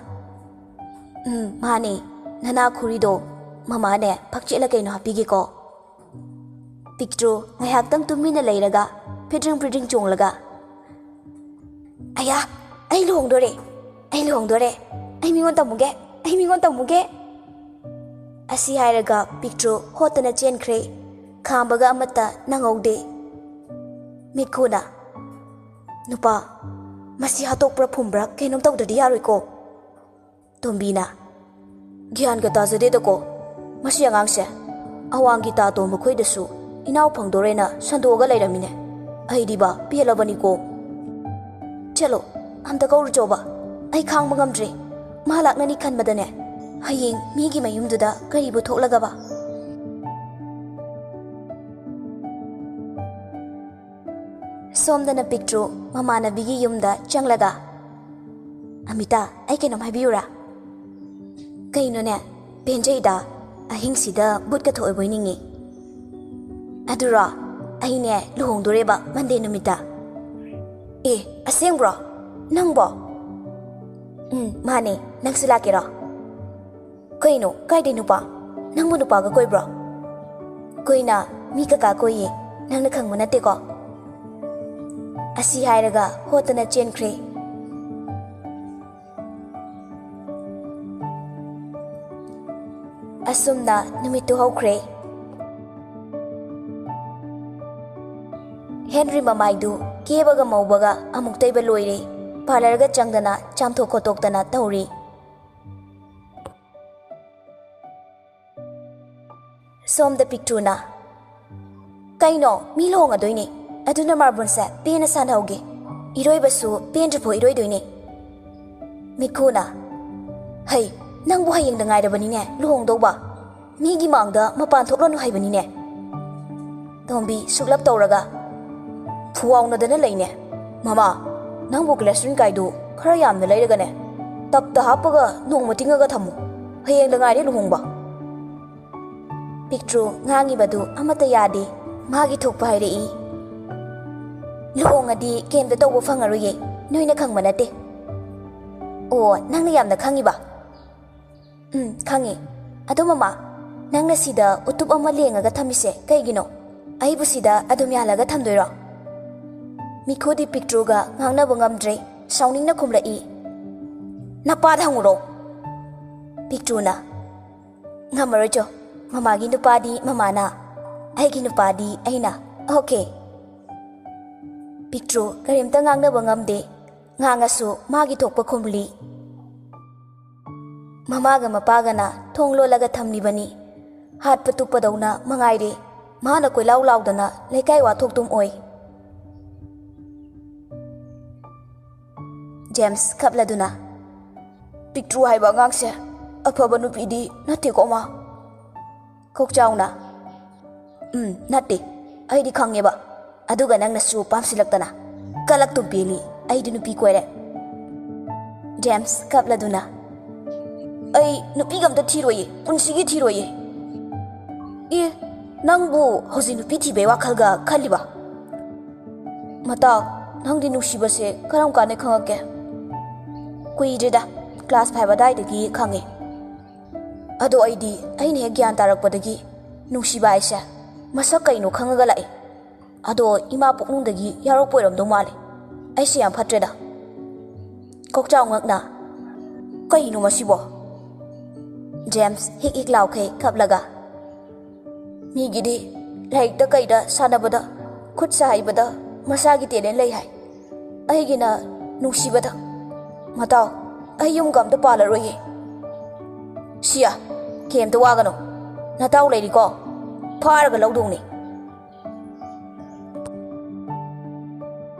"ꯎꯝ, ꯃꯥꯅꯦ꯫ ꯅꯅꯥ ꯈꯨꯔꯤꯗꯣ ꯃꯃꯥꯅꯦ ꯐꯛꯆꯦꯠꯂ ꯀꯩꯅꯣ ꯍꯥꯞꯄꯤꯒꯦꯀꯣ꯫" ꯄꯤꯛꯇ꯭ꯔꯨ ꯉꯥꯏꯍꯥꯛꯇꯪ ꯇꯨꯃꯤꯟꯅ ꯂꯩꯔꯒ ꯐꯤꯗ꯭ꯔꯤꯡ ꯐꯤꯗ꯭ꯔꯤꯡ ꯆꯣꯡꯂꯒ, "ꯑꯌꯥ, ꯑꯩ ꯂꯨꯍꯣꯡꯗꯣꯔꯦ, ꯑꯩ ꯂꯨꯍꯣꯡꯗꯣꯔꯦ, ꯑꯩ ꯃꯤꯉꯣꯟ ꯇꯝꯃꯨꯒꯦ, ꯑꯩ ꯃꯤꯉꯣꯟ ꯇꯝꯃꯨꯒꯦ꯫" ꯑꯁꯤ ꯍꯥꯏꯔꯒ ꯄꯤꯛꯇ꯭ꯔꯨ ꯍꯣꯠꯇꯅ ꯆꯦꯟꯈ꯭ꯔꯦ꯫ ꯈꯥꯝꯕꯒ ꯑꯃꯠꯇ ꯅꯪꯍꯧꯗꯦ꯫ ꯃꯤꯠꯈꯨꯅ, "ꯅꯨꯄꯥ, ꯃꯁꯤ ꯍꯥꯠꯇꯣꯛꯄ꯭ꯔꯥ ꯐꯨꯝꯕ꯭ꯔꯥ ꯀꯩꯅꯣꯝ ꯇꯧꯗ꯭ꯔꯗꯤ ꯌꯥꯔꯣꯏꯀꯣ꯫" ꯇꯣꯝꯕꯤꯅ, "ꯒ꯭ꯌꯥꯟꯒ ꯇꯥꯖꯗꯦꯗꯀꯣ ꯃꯁꯤ ꯑꯉꯥꯡꯁꯦ꯫ ꯑꯋꯥꯡꯒꯤ ꯇꯥ ꯇꯣꯝꯕ ꯈꯣꯏꯗꯁꯨ ꯏꯅꯥꯎ ꯐꯪꯗꯣꯔꯦꯅ ꯁꯟꯗꯣꯛꯑꯒ ꯂꯩꯔꯝꯃꯤꯅꯦ꯫ ꯑꯩꯗꯤꯕ ꯄꯦꯜꯂꯕꯅꯤꯀꯣ꯫ ꯆꯠꯂꯣ, ꯑꯝꯇ ꯀꯧꯔꯨꯆꯣꯕ꯫ ꯑꯩ ꯈꯥꯡꯕ ꯉꯝꯗ꯭ꯔꯦ꯫ ꯃꯥ ꯂꯥꯛꯅꯅꯤ ꯈꯟꯕꯗꯅꯦ ꯍꯌꯦꯡ ꯃꯤꯒꯤ ꯃꯌꯨꯝꯗꯨꯗ ꯀꯔꯤꯕꯨ ꯊꯣꯛꯂꯒꯕ?" ꯁꯣꯝꯗꯅ ꯄꯤꯛꯇ꯭ꯔꯨ ꯃꯃꯥꯟꯅꯕꯤꯒꯤ ꯌꯨꯝꯗ ꯆꯪꯂꯒ, "ꯑꯃꯤꯇꯥ, ꯑꯩ ꯀꯩꯅꯣꯝ ꯍꯥꯏꯕꯤꯌꯨꯔꯥ?" "ꯀꯩꯅꯣꯅꯦ?" "ꯄꯦꯟꯖꯩꯗ, ꯑꯍꯤꯡꯁꯤꯗ ꯕꯨꯠꯀ ꯊꯣꯛꯑꯕꯣꯏ ꯅꯤꯡꯉꯤ꯫" "ꯑꯗꯨꯔꯣ? ꯑꯩꯅꯦ ꯂꯨꯍꯣꯡꯗꯣꯔꯦꯕ Monday ꯅꯨꯃꯤꯠꯇ꯫" "ꯑꯦ, ꯑꯁꯦꯡꯕ꯭ꯔꯣ? ꯅꯪꯕꯣ?" "ꯎꯝ, ꯃꯥꯅꯦ꯫ ꯅꯪꯁꯨ ꯂꯥꯛꯀꯦꯔꯣ?" "ꯀꯩꯅꯣ? ꯀꯥꯏꯗꯩ ꯅꯨꯄꯥ? ꯅꯪꯕꯨ ꯅꯨꯄꯥꯒ ꯀꯣꯏꯕ꯭ꯔꯣ?" "ꯀꯣꯏꯅ, ꯃꯤ ꯀꯀꯥ ꯀꯣꯏꯌꯦ꯫ ꯅꯪꯅ ꯈꯪꯕ ꯅꯠꯇꯦꯀꯣ?" ꯑꯁꯤ ꯍꯥꯏꯔꯒ ꯍꯣꯠꯇꯅ ꯆꯦꯟꯈ꯭ꯔꯦ꯫ ꯑꯁꯨꯝꯅ ꯅꯨꯃꯤꯠꯇꯨ ꯍꯧꯈ꯭ꯔꯦ꯫ ꯍꯦꯟꯔꯤ ꯃꯃꯥꯏꯗꯨ ꯀꯦꯕꯒ ꯃꯧꯕꯒ ꯑꯃꯨꯛ ꯇꯩꯕ ꯂꯣꯏꯔꯦ꯫ ꯄꯥꯔꯂꯔꯒ ꯆꯪꯗꯅ ꯆꯥꯝꯊꯣꯛ ꯈꯣꯠꯇꯣꯛꯇꯅ ꯇꯧꯔꯤ꯫ ꯁꯣꯝꯗ ꯄꯤꯛꯇ꯭ꯔꯨꯅ, "ꯀꯩꯅꯣ, ꯃꯤ ꯂꯨꯍꯣꯡꯉꯗꯣꯏꯅꯦ, ꯑꯗꯨꯅ ꯃꯥꯔꯕꯜꯁꯦ ꯄꯦꯟꯅ ꯁꯥꯟꯅꯍꯧꯒꯦ꯫ ꯏꯔꯣꯏꯕꯁꯨ ꯄꯦꯟꯗ꯭ꯔꯤꯐꯥꯎ ꯏꯔꯣꯏꯗꯣꯏꯅꯦ꯫" ꯃꯤꯈꯨꯅ, "ꯍꯩ, ꯅꯪꯕꯨ ꯍꯌꯦꯡꯗ ꯉꯥꯏꯔꯕꯅꯤꯅꯦ ꯂꯨꯍꯣꯡꯗꯧꯕ꯫ ꯃꯤꯒꯤ ꯃꯥꯡꯗ ꯃꯄꯥꯟ ꯊꯣꯛꯂꯅꯨ ꯍꯥꯏꯕꯅꯤꯅꯦ꯫" ꯇꯣꯝꯕꯤ ꯁꯨꯛꯂꯞ ꯇꯧꯔꯒ, "ꯐꯨꯋꯥꯎꯅꯗꯅ ꯂꯩꯅꯦ꯫ ꯃꯃꯥ, ꯅꯪꯕꯨ ꯒ꯭ꯂꯦꯁꯔꯤꯟ ꯀꯥꯏꯗꯨ ꯈꯔ ꯌꯥꯝꯅ ꯂꯩꯔꯒꯅꯦ, ꯇꯞꯇ ꯍꯥꯞꯄꯒ ꯅꯣꯡꯃ ꯇꯤꯡꯉꯒ ꯊꯝꯃꯨ꯫ ꯍꯌꯦꯡꯗ ꯉꯥꯏꯔꯦ ꯂꯨꯍꯣꯡꯕ꯫" ꯄꯤꯛꯇ꯭ꯔꯨ ꯉꯥꯡꯉꯤꯕꯗꯨ ꯑꯃꯠꯇ ꯌꯥꯗꯦ꯫ ꯃꯥꯒꯤ ꯊꯣꯛꯄ ꯍꯥꯏꯔꯛꯏ꯫ "ꯂꯨꯍꯣꯡꯉꯗꯤ ꯀꯩꯝꯇ ꯇꯧꯕ ꯐꯪꯉꯔꯣꯏꯌꯦ, ꯅꯣꯏꯅ ꯈꯪꯕ ꯅꯠꯇꯦ꯫" "ꯑꯣ, ꯅꯪꯅ ꯌꯥꯝꯅ ꯈꯪꯉꯤꯕ?" "ꯎꯝ, ꯈꯪꯉꯤ꯫ ꯑꯗꯣ ꯃꯃꯥ, ꯅꯪꯅ ꯁꯤꯗ ꯎꯇꯨꯞ ꯑꯃ ꯂꯦꯡꯉꯒ ꯊꯝꯃꯤꯁꯦ ꯀꯩꯒꯤꯅꯣ? ꯑꯩꯕꯨ ꯁꯤꯗ ꯑꯗꯨꯝ ꯌꯥꯜꯂꯒ ꯊꯝꯗꯣꯏꯔꯣ?" ꯃꯤꯈꯨꯗꯤ ꯄꯤꯛꯇ꯭ꯔꯨꯒ ꯉꯥꯡꯅꯕ ꯉꯝꯗ꯭ꯔꯦ꯫ ꯁꯥꯎꯅꯤꯡꯅ ꯈꯨꯝꯂꯛꯏ꯫ "ꯅꯄꯥꯗ ꯍꯪꯉꯨꯔꯣ꯫" ꯄꯤꯛꯇ꯭ꯔꯨꯅ, "ꯉꯝꯃꯔꯣꯏ ꯆꯣ, ꯃꯃꯥꯒꯤ ꯅꯨꯄꯥꯗꯤ ꯃꯃꯥꯅ, ꯑꯩꯒꯤ ꯅꯨꯄꯥꯗꯤ ꯑꯩꯅ꯫ ꯑꯣꯀꯦ꯫" ꯄꯤꯛꯇ꯭ꯔꯨ ꯀꯔꯤꯝꯇ ꯉꯥꯡꯅꯕ ꯉꯝꯗꯦ꯫ ꯉꯥꯡꯉꯁꯨ ꯃꯥꯒꯤ ꯊꯣꯛꯄ ꯈꯨꯝꯂꯤ꯫ ꯃꯃꯥꯒ ꯃꯄꯥꯒꯅ ꯊꯣꯡ ꯂꯣꯜꯂꯒ ꯊꯝꯂꯤꯕꯅꯤ꯫ ꯍꯥꯠꯄ ꯇꯨꯞꯄꯗꯧꯅ ꯃꯉꯥꯏꯔꯦ꯫ ꯃꯥꯅ ꯀꯣꯏꯂꯥꯎ ꯂꯥꯎꯗꯅ ꯂꯩꯀꯥꯏ ꯋꯥꯊꯣꯛꯇꯨꯝ ꯑꯣꯏ꯫ ꯖꯦꯝꯁ ꯈꯞꯂꯗꯨꯅ, "ꯄꯤꯛꯇ꯭ꯔꯨ ꯍꯥꯏꯕ ꯑꯉꯥꯡꯁꯦ ꯑꯐꯕ ꯅꯨꯄꯤꯗꯤ ꯅꯠꯇꯦꯀꯣ, ꯃꯥ?" ꯀꯣꯛꯆꯥꯎꯅ, "ꯎꯝ, ꯅꯠꯇꯦ꯫ ꯑꯩꯗꯤ ꯈꯪꯉꯦꯕ꯫ ꯑꯗꯨꯒ ꯅꯪꯅꯁꯨ ꯄꯥꯝꯁꯤꯜꯂꯛꯇꯅ꯫ ꯀꯂꯛꯇꯨꯝ ꯄꯦꯜꯂꯤ, ꯑꯩꯗꯤ ꯅꯨꯄꯤ ꯀꯣꯏꯔꯦ꯫" ꯖꯦꯝꯁ ꯀꯞꯂꯗꯨꯅ, "ꯑꯩ ꯅꯨꯄꯤꯒ ꯑꯝꯇ ꯊꯤꯔꯣꯏꯌꯦ, ꯄꯨꯟꯁꯤꯒꯤ ꯊꯤꯔꯣꯏꯌꯦ꯫" "ꯑꯦ, ꯅꯪꯕꯨ ꯍꯧꯖꯤꯛ ꯅꯨꯄꯤ ꯊꯤꯕꯩ ꯋꯥꯈꯜꯒ ꯈꯜꯂꯤꯕ? ꯃꯇꯥꯎ, ꯅꯪꯗꯤ ꯅꯨꯡꯁꯤꯕꯁꯦ ꯀꯔꯝ ꯀꯥꯟꯗ ꯈꯪꯉꯛꯀꯦ?" "ꯀꯨꯏꯗ꯭ꯔꯤꯗ, ꯀ꯭ꯂꯥꯁ ꯐꯥꯏꯚ ꯑꯗꯥꯏꯗꯒꯤ ꯈꯪꯉꯦ꯫ ꯑꯗꯣ ꯑꯩꯗꯤ ꯑꯩꯅ ꯍꯦꯛ ꯒ꯭ꯌꯥꯟ ꯇꯥꯔꯛꯄꯗꯒꯤ ꯅꯨꯡꯁꯤꯕ ꯍꯥꯏꯁꯦ ꯃꯁꯛ ꯀꯩꯅꯣ ꯈꯪꯉꯒ ꯂꯥꯛꯑꯦ꯫ ꯑꯗꯣ ꯏꯃꯥ ꯄꯨꯛꯅꯨꯡꯗꯒꯤ ꯌꯥꯎꯔꯛꯄ ꯑꯣꯏꯔꯝꯗꯧ ꯃꯥꯜꯂꯦ꯫ ꯑꯩꯁꯦ ꯌꯥꯝ ꯐꯠꯇ꯭ꯔꯦꯗ꯫" ꯀꯣꯛꯆꯥꯎ ꯉꯛꯅ, "ꯀꯩꯅꯣ ꯃꯁꯤꯕꯣ?" ꯖꯦꯝꯁ ꯍꯤꯛ ꯍꯤꯛ ꯂꯥꯎꯈꯩ ꯀꯞꯂꯒ, "ꯃꯤꯒꯤꯗꯤ ꯂꯥꯏꯔꯤꯛꯇ ꯀꯩꯗ ꯁꯥꯟꯅꯕꯗ ꯈꯨꯠ ꯁꯥ ꯍꯩꯕꯗ ꯃꯁꯥꯒꯤ ꯇꯦꯂꯦꯟ ꯂꯩ ꯍꯥꯏ꯫ ꯑꯩꯒꯤꯅ ꯅꯨꯡꯁꯤꯕꯗ꯫ ꯃꯇꯥꯎ, ꯑꯩ ꯌꯨꯝꯒ ꯑꯝꯇ ꯄꯥꯜꯂꯔꯣꯏꯌꯦ꯫ ꯁꯤꯌꯥ, ꯀꯩꯝꯇ ꯋꯥꯒꯅꯨ꯫ ꯅꯇꯥꯎ ꯂꯩꯔꯤꯀꯣ? ꯐꯥꯔꯒ ꯂꯧꯗꯧꯅꯤ꯫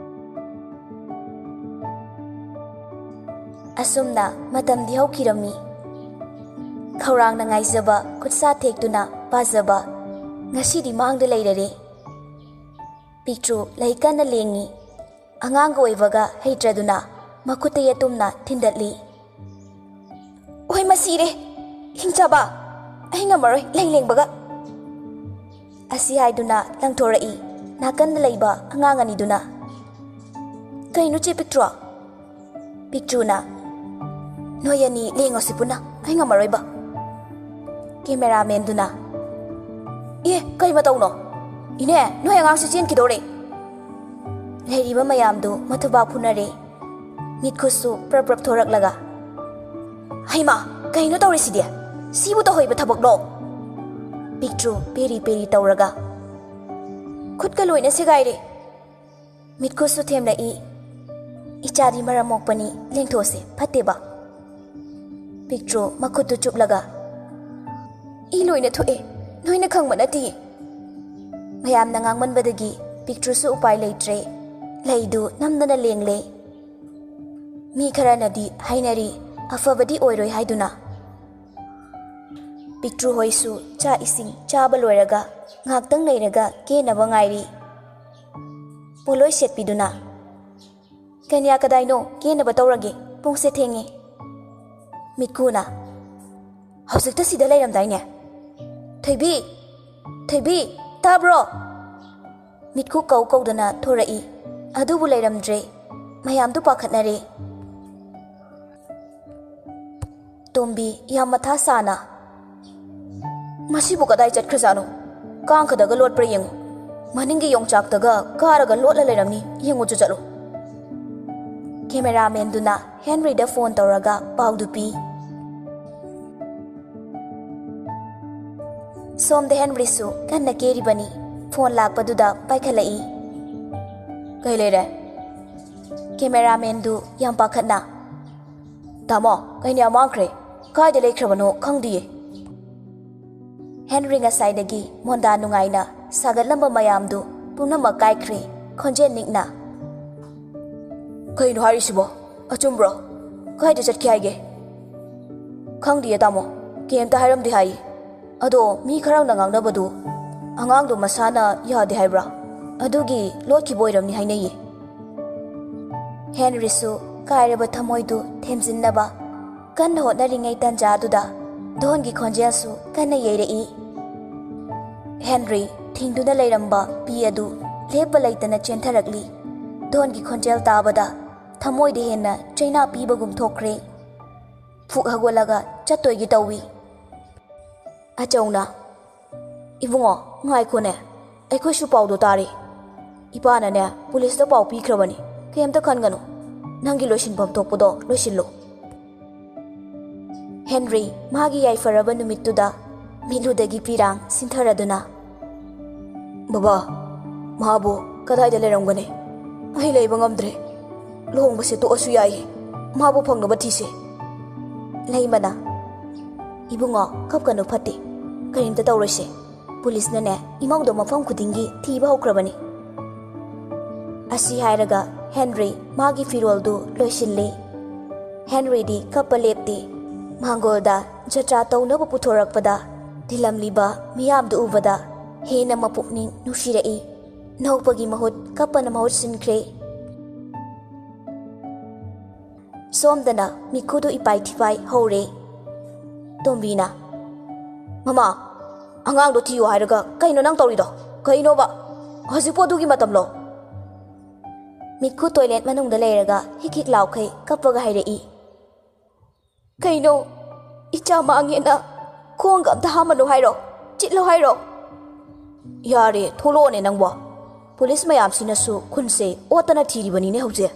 ꯑꯁꯨꯝꯅ ꯃꯇꯝꯗꯤ ꯍꯧꯈꯤꯔꯝꯃꯤ꯫ ꯈꯧꯔꯥꯡꯅ ꯉꯥꯏꯖꯕ ꯈꯨꯠꯁꯥ ꯊꯦꯛꯇꯨꯅ ꯄꯥꯖꯕ ꯉꯁꯤꯗꯤ ꯃꯥꯡꯗ ꯂꯩꯔꯔꯦ꯫ ꯄꯤꯛꯇ꯭ꯔꯨ ꯂꯩ ꯀꯟꯅ ꯂꯦꯡꯉꯤ꯫ ꯑꯉꯥꯡꯒ ꯑꯣꯏꯕꯒ ꯍꯩꯇ꯭ꯔꯗꯨꯅ ꯃꯈꯨꯠꯇ ꯌꯦꯇꯨꯝꯅ ꯊꯤꯟꯗꯠꯂꯤ꯫ "ꯑꯣꯏ, ꯃꯁꯤꯔꯦ! ꯍꯤꯡꯆꯥꯕ! ꯑꯩ ꯉꯝꯃꯔꯣꯏ ꯂꯩ ꯂꯦꯡꯕꯒ!" ꯑꯁꯤ ꯍꯥꯏꯗꯨꯅ ꯂꯪꯊꯣꯔꯛꯏ ꯅꯥꯀꯟꯗ ꯂꯩꯕ ꯑꯉꯥꯡ ꯑꯅꯤꯗꯨꯅ꯫ "ꯀꯩꯅꯣ, ꯆꯦ ꯄꯤꯛꯇ꯭ꯔꯨ?" ꯄꯤꯛꯇ꯭ꯔꯨꯅ, "ꯅꯣꯏ ꯑꯅꯤ ꯂꯦꯡꯉꯣꯁꯤ ꯄꯨꯟꯅ, ꯑꯩ ꯉꯝꯃꯔꯣꯏꯕ꯫" ꯀꯦꯃꯦꯔꯥꯃꯦꯟꯗꯨꯅ, "ꯑꯦ, ꯀꯩ ꯃꯇꯧꯅꯣ? ꯏꯅꯦ, ꯅꯣꯏ ꯑꯉꯥꯡꯁꯤ ꯆꯦꯟꯈꯤꯗꯧꯔꯦ!" ꯂꯩꯔꯤꯕ ꯃꯌꯥꯝꯗꯨ ꯃꯊꯨꯕꯥꯛ ꯐꯨꯅꯔꯦ꯫ ꯃꯤꯠꯈꯨꯠꯁꯨ ꯄ꯭ꯔꯞ ꯄ꯭ꯔꯞ ꯊꯣꯔꯛꯂꯒ, "ꯍꯩꯃꯥ, ꯀꯩꯅꯣ ꯇꯧꯔꯤꯁꯤꯗꯤ? ꯁꯤꯕꯨ ꯇꯧꯍꯩꯕ ꯊꯕꯛꯂꯣ?" ꯄꯤꯛꯇ꯭ꯔꯨ ꯄꯦꯔꯤ ꯄꯦꯔꯤ ꯇꯧꯔꯒ, "ꯈꯨꯠꯀ ꯂꯣꯏꯅ ꯁꯦꯒꯥꯏꯔꯦ꯫" ꯃꯤꯠꯈꯨꯠꯁꯨ ꯊꯦꯝꯂꯛꯏ꯫ "ꯏꯆꯥꯗꯤ ꯃꯔꯝ ꯃꯣꯛꯄꯅꯤ, ꯂꯦꯡꯊꯣꯛꯁꯦ, ꯐꯠꯇꯦꯕ꯫" ꯄꯤꯛꯇ꯭ꯔꯨ ꯃꯈꯨꯠꯇꯨ ꯆꯨꯞꯂꯒ, "ꯏ ꯂꯣꯏꯅ ꯊꯣꯛꯑꯦ, ꯅꯣꯏꯅ ꯈꯪꯕ ꯅꯠꯇꯤꯌꯦ꯫" ꯃꯌꯥꯝꯅ ꯉꯥꯡꯃꯟꯕꯗꯒꯤ ꯄꯤꯛꯇ꯭ꯔꯨꯁꯨ ꯎꯄꯥꯏ ꯂꯩꯇ꯭ꯔꯦ꯫ ꯂꯩꯗꯨ ꯅꯝꯗꯅ ꯂꯦꯡꯂꯦ꯫ ꯃꯤ ꯈꯔꯅꯗꯤ ꯍꯥꯏꯅꯔꯤ, ꯑꯐꯕꯗꯤ ꯑꯣꯏꯔꯣꯏ ꯍꯥꯏꯗꯨꯅ꯫ ꯄꯤꯛꯇ꯭ꯔꯨ ꯍꯣꯏꯁꯨ ꯆꯥꯛ ꯏꯁꯤꯡ ꯆꯥꯕ ꯂꯣꯏꯔꯒ ꯉꯥꯛꯇꯪ ꯂꯩꯔꯒ ꯀꯦꯅꯕ ꯉꯥꯏꯔꯤ꯫ ꯄꯣꯂꯣꯏ ꯁꯦꯠꯄꯤꯗꯨꯅ, "ꯀꯅ꯭ꯌꯥ ꯀꯗꯥꯏꯅꯣ? ꯀꯦꯅꯕ ꯇꯧꯔꯒꯦ, ꯄꯨꯡꯁꯦ ꯊꯦꯡꯉꯦ꯫" ꯃꯤꯠꯈꯨꯅ, "ꯍꯧꯖꯤꯛꯇ ꯁꯤꯗ ꯂꯩꯔꯝꯗꯥꯏꯅꯦ? ꯊꯣꯏꯕꯤ! ꯊꯣꯏꯕꯤ! ꯇꯥꯕ꯭ꯔꯣ?" ꯃꯤꯠꯈꯨ ꯀꯧ ꯀꯧꯗꯅ ꯊꯣꯔꯛꯏ꯫ ꯑꯗꯨꯕꯨ ꯂꯩꯔꯝꯗ꯭ꯔꯦ꯫ ꯃꯌꯥꯝꯗꯨ ꯄꯥꯈꯠꯅꯔꯦ꯫ ꯇꯣꯝꯕꯤ ꯌꯥꯝ ꯃꯊꯥ ꯁꯥꯅ, "ꯃꯁꯤꯕꯨ ꯀꯗꯥꯏ ꯆꯠꯈ꯭ꯔꯖꯥꯠꯅꯣ? ꯀꯥꯡꯈꯗꯒ ꯂꯣꯠꯄ꯭ꯔꯥ ꯌꯦꯡꯉꯨ꯫ ꯃꯅꯤꯡꯒꯤ ꯌꯣꯡꯆꯥꯛꯇꯒ ꯀꯥꯔꯒ ꯂꯣꯠꯂ ꯂꯩꯔꯝꯅꯤ, ꯌꯦꯡꯉꯨꯆꯣ ꯆꯠꯂꯨ꯫" ꯀꯦꯃꯦꯔꯥꯃꯦꯟꯗꯨꯅ ꯍꯦꯟꯔꯤꯗ ꯐꯣꯟ ꯇꯧꯔꯒ ꯄꯥꯎꯗꯨ ꯄꯤ꯫ ꯁꯣꯝꯗ ꯍꯦꯟꯔꯤꯁꯨ ꯀꯟꯅ ꯀꯦꯔꯤꯕꯅꯤ꯫ ꯐꯣꯟ ꯂꯥꯛꯄꯗꯨꯗ ꯄꯥꯏꯈꯠꯂꯛꯏ꯫ "ꯀꯩ ꯂꯩꯔꯦ?" ꯀꯦꯃꯦꯔꯥꯃꯦꯟꯗꯨ ꯌꯥꯝ ꯄꯥꯈꯠꯅ, "ꯇꯥꯃꯣ, ꯀꯩꯅ ꯌꯥꯝ ꯃꯥꯡꯈ꯭ꯔꯦ꯫ ꯀꯥꯏꯗ ꯂꯩꯈ꯭ꯔꯕꯅꯣ ꯈꯪꯗꯤꯌꯦ꯫" ꯍꯦꯟꯔꯤ ꯉꯁꯥꯏꯗꯒꯤ ꯃꯣꯟꯗꯥ ꯅꯨꯡꯉꯥꯏꯅ ꯁꯥꯒꯠꯂꯝꯕ ꯃꯌꯥꯝꯗꯨ ꯄꯨꯝꯅꯃꯛ ꯀꯥꯏꯈ꯭ꯔꯦ꯫ ꯈꯣꯟꯖꯦꯜ ꯅꯤꯛꯅ, "ꯀꯩꯅꯣ ꯍꯥꯏꯔꯤꯁꯤꯕꯣ? ꯑꯆꯨꯝꯕ꯭ꯔꯣ? ꯀꯥꯏꯗ ꯆꯠꯈꯤ ꯍꯥꯏꯒꯦ?" "ꯈꯪꯗꯤꯌꯦ ꯇꯥꯃꯣ, ꯀꯩꯝꯇ ꯍꯥꯏꯔꯝꯗꯦ ꯍꯥꯏꯌꯦ꯫ ꯑꯗꯣ ꯃꯤ ꯈꯔꯅ ꯉꯥꯡꯅꯕꯗꯨ ꯑꯉꯥꯡꯗꯣ ꯃꯁꯥꯅ ꯌꯥꯗꯦ ꯍꯥꯏꯕ꯭ꯔꯥ? ꯑꯗꯨꯒꯤ ꯂꯣꯠꯈꯤꯕ ꯑꯣꯏꯔꯝꯅꯤ ꯍꯥꯏꯅꯩꯌꯦ꯫" ꯍꯦꯟꯔꯤꯁꯨ ꯀꯥꯏꯔꯕ ꯊꯃꯣꯏꯗꯨ ꯊꯦꯝꯖꯤꯟꯅꯕ ꯀꯟꯅ ꯍꯣꯠꯅꯔꯤꯉꯩ ꯇꯥꯟꯖꯥꯗꯨꯗ ꯗꯣꯟꯒꯤ ꯈꯣꯟꯖꯦꯜꯁꯨ ꯀꯟꯅ ꯌꯩꯔꯛꯏ꯫ ꯍꯦꯟꯔꯤ ꯊꯤꯡꯗꯨꯅ ꯂꯩꯔꯝꯕ ꯄꯤ ꯑꯗꯨ ꯂꯦꯞꯄ ꯂꯩꯇꯅ ꯆꯦꯟꯊꯔꯛꯂꯤ꯫ ꯗꯣꯟꯒꯤ ꯈꯣꯟꯖꯦꯜ ꯇꯥꯕꯗ ꯊꯃꯣꯏꯗ ꯍꯦꯟꯅ ꯆꯩꯅꯥ ꯄꯤꯕꯒꯨꯝ ꯊꯣꯛꯈ꯭ꯔꯦ꯫ ꯐꯨꯛ ꯍꯧꯒꯠꯂꯒ ꯆꯠꯇꯣꯏꯒꯤ ꯇꯧꯏ꯫ ꯑꯆꯧꯅ, "ꯏꯕꯨꯡꯉꯣ, ꯉꯥꯏꯈꯣꯅꯦ, ꯑꯩꯈꯣꯏꯁꯨ ꯄꯥꯎꯗꯣ ꯇꯥꯔꯦ꯫ ꯏꯄꯥꯅꯅꯦ ꯄꯨꯂꯤꯁꯇ ꯄꯥꯎ ꯄꯤꯈ꯭ꯔꯕꯅꯤ꯫ ꯀꯩꯝꯇ ꯈꯟꯒꯅꯨ, ꯅꯪꯒꯤ ꯂꯣꯏꯁꯤꯟꯐꯝ ꯊꯣꯛꯄꯗꯣ ꯂꯣꯏꯁꯤꯜꯂꯨ꯫" ꯍꯦꯟꯔꯤ ꯃꯥꯒꯤ ꯌꯥꯏꯐꯔꯕ ꯅꯨꯃꯤꯠꯇꯨꯗ ꯃꯤꯠꯂꯨꯗꯒꯤ ꯄꯤꯔꯥꯡ ꯁꯤꯟꯊꯔꯗꯨꯅ, "ꯕꯕꯥ, ꯃꯥꯕꯨ ꯀꯗꯥꯏꯗ ꯂꯩꯔꯝꯒꯅꯤ? ꯑꯩ ꯂꯩꯕ ꯉꯝꯗ꯭ꯔꯦ꯫ ꯂꯨꯍꯣꯡꯕꯁꯦ ꯇꯣꯛꯑꯁꯨ ꯌꯥꯏ꯫ ꯃꯥꯕꯨ ꯐꯪꯅꯕ ꯊꯤꯁꯦ꯫" ꯂꯩꯃꯅ, "ꯏꯕꯨꯡꯉꯣ, ꯀꯞꯀꯅꯨ, ꯐꯠꯇꯦ꯫ ꯀꯔꯤꯝꯇ ꯇꯧꯔꯣꯏꯁꯦ꯫ ꯄꯨꯂꯤꯁꯅꯅꯦ ꯏꯃꯧꯗꯣ ꯃꯐꯝ ꯈꯨꯗꯤꯡꯒꯤ ꯊꯤꯕ ꯍꯧꯈ꯭ꯔꯕꯅꯤ꯫" ꯑꯁꯤ ꯍꯥꯏꯔꯒ ꯍꯦꯟꯔꯤ ꯃꯥꯒꯤ ꯐꯤꯔꯣꯜꯗꯨ ꯂꯣꯏꯁꯤꯜꯂꯤ꯫ ꯍꯦꯟꯔꯤꯗꯤ ꯀꯞꯄ ꯂꯦꯞꯇꯦ꯫ ꯃꯥꯡꯒꯣꯜꯗ ꯖꯇ꯭ꯔꯥ ꯇꯧꯅꯕ ꯄꯨꯊꯣꯔꯛꯄꯗ ꯇꯤꯜꯂꯝꯂꯤꯕ ꯃꯤꯌꯥꯝꯗꯨ ꯎꯕꯗ ꯍꯦꯟꯅ ꯃꯄꯨꯛꯅꯤꯡ ꯅꯨꯡꯁꯤꯔꯛꯏ꯫ ꯅꯣꯛꯄꯒꯤ ꯃꯍꯨꯠ ꯀꯞꯄꯅ ꯃꯍꯨꯠ ꯁꯤꯟꯈ꯭ꯔꯦ꯫ ꯁꯣꯝꯗꯅ ꯃꯤꯈꯨꯗꯨ ꯏꯄꯥꯏ ꯊꯤꯄꯥꯏ ꯍꯧꯔꯦ꯫ ꯇꯣꯝꯕꯤꯅ, "ꯃꯃꯥ, ꯑꯉꯥꯡꯗꯣ ꯊꯤꯌꯨ ꯍꯥꯏꯔꯒ ꯀꯩꯅꯣ ꯅꯪ ꯇꯧꯔꯤꯗꯣ? ꯀꯩꯅꯣꯕ? ꯍꯧꯖꯤꯛꯄꯨ ꯑꯗꯨꯒꯤ ꯃꯇꯝꯂꯣ?" ꯃꯤꯈꯨ ꯇꯣꯏꯂꯦꯠ ꯃꯅꯨꯡꯗ ꯂꯩꯔꯒ ꯍꯤꯛ ꯍꯤꯛ ꯂꯥꯎꯈꯩ ꯀꯞꯄꯒ ꯍꯥꯏꯔꯛꯏ꯫ "ꯀꯩꯅꯣ? ꯏꯆꯥ ꯃꯥꯡꯉꯦꯅ ꯈꯣꯡꯒ ꯑꯝꯇ ꯍꯥꯝꯃꯅꯨ ꯍꯥꯏꯔꯣ? ꯆꯤꯠꯂꯣ ꯍꯥꯏꯔꯣ?" "ꯌꯥꯔꯦ, ꯊꯣꯛꯂꯛꯑꯣꯅꯦ ꯅꯪꯕꯣ꯫ ꯄꯨꯂꯤꯁ ꯃꯌꯥꯝꯁꯤꯅꯁꯨ ꯈꯨꯟꯁꯦ ꯑꯣꯠꯇꯅ ꯊꯤꯔꯤꯕꯅꯤꯅꯦ ꯍꯧꯖꯤꯛ꯫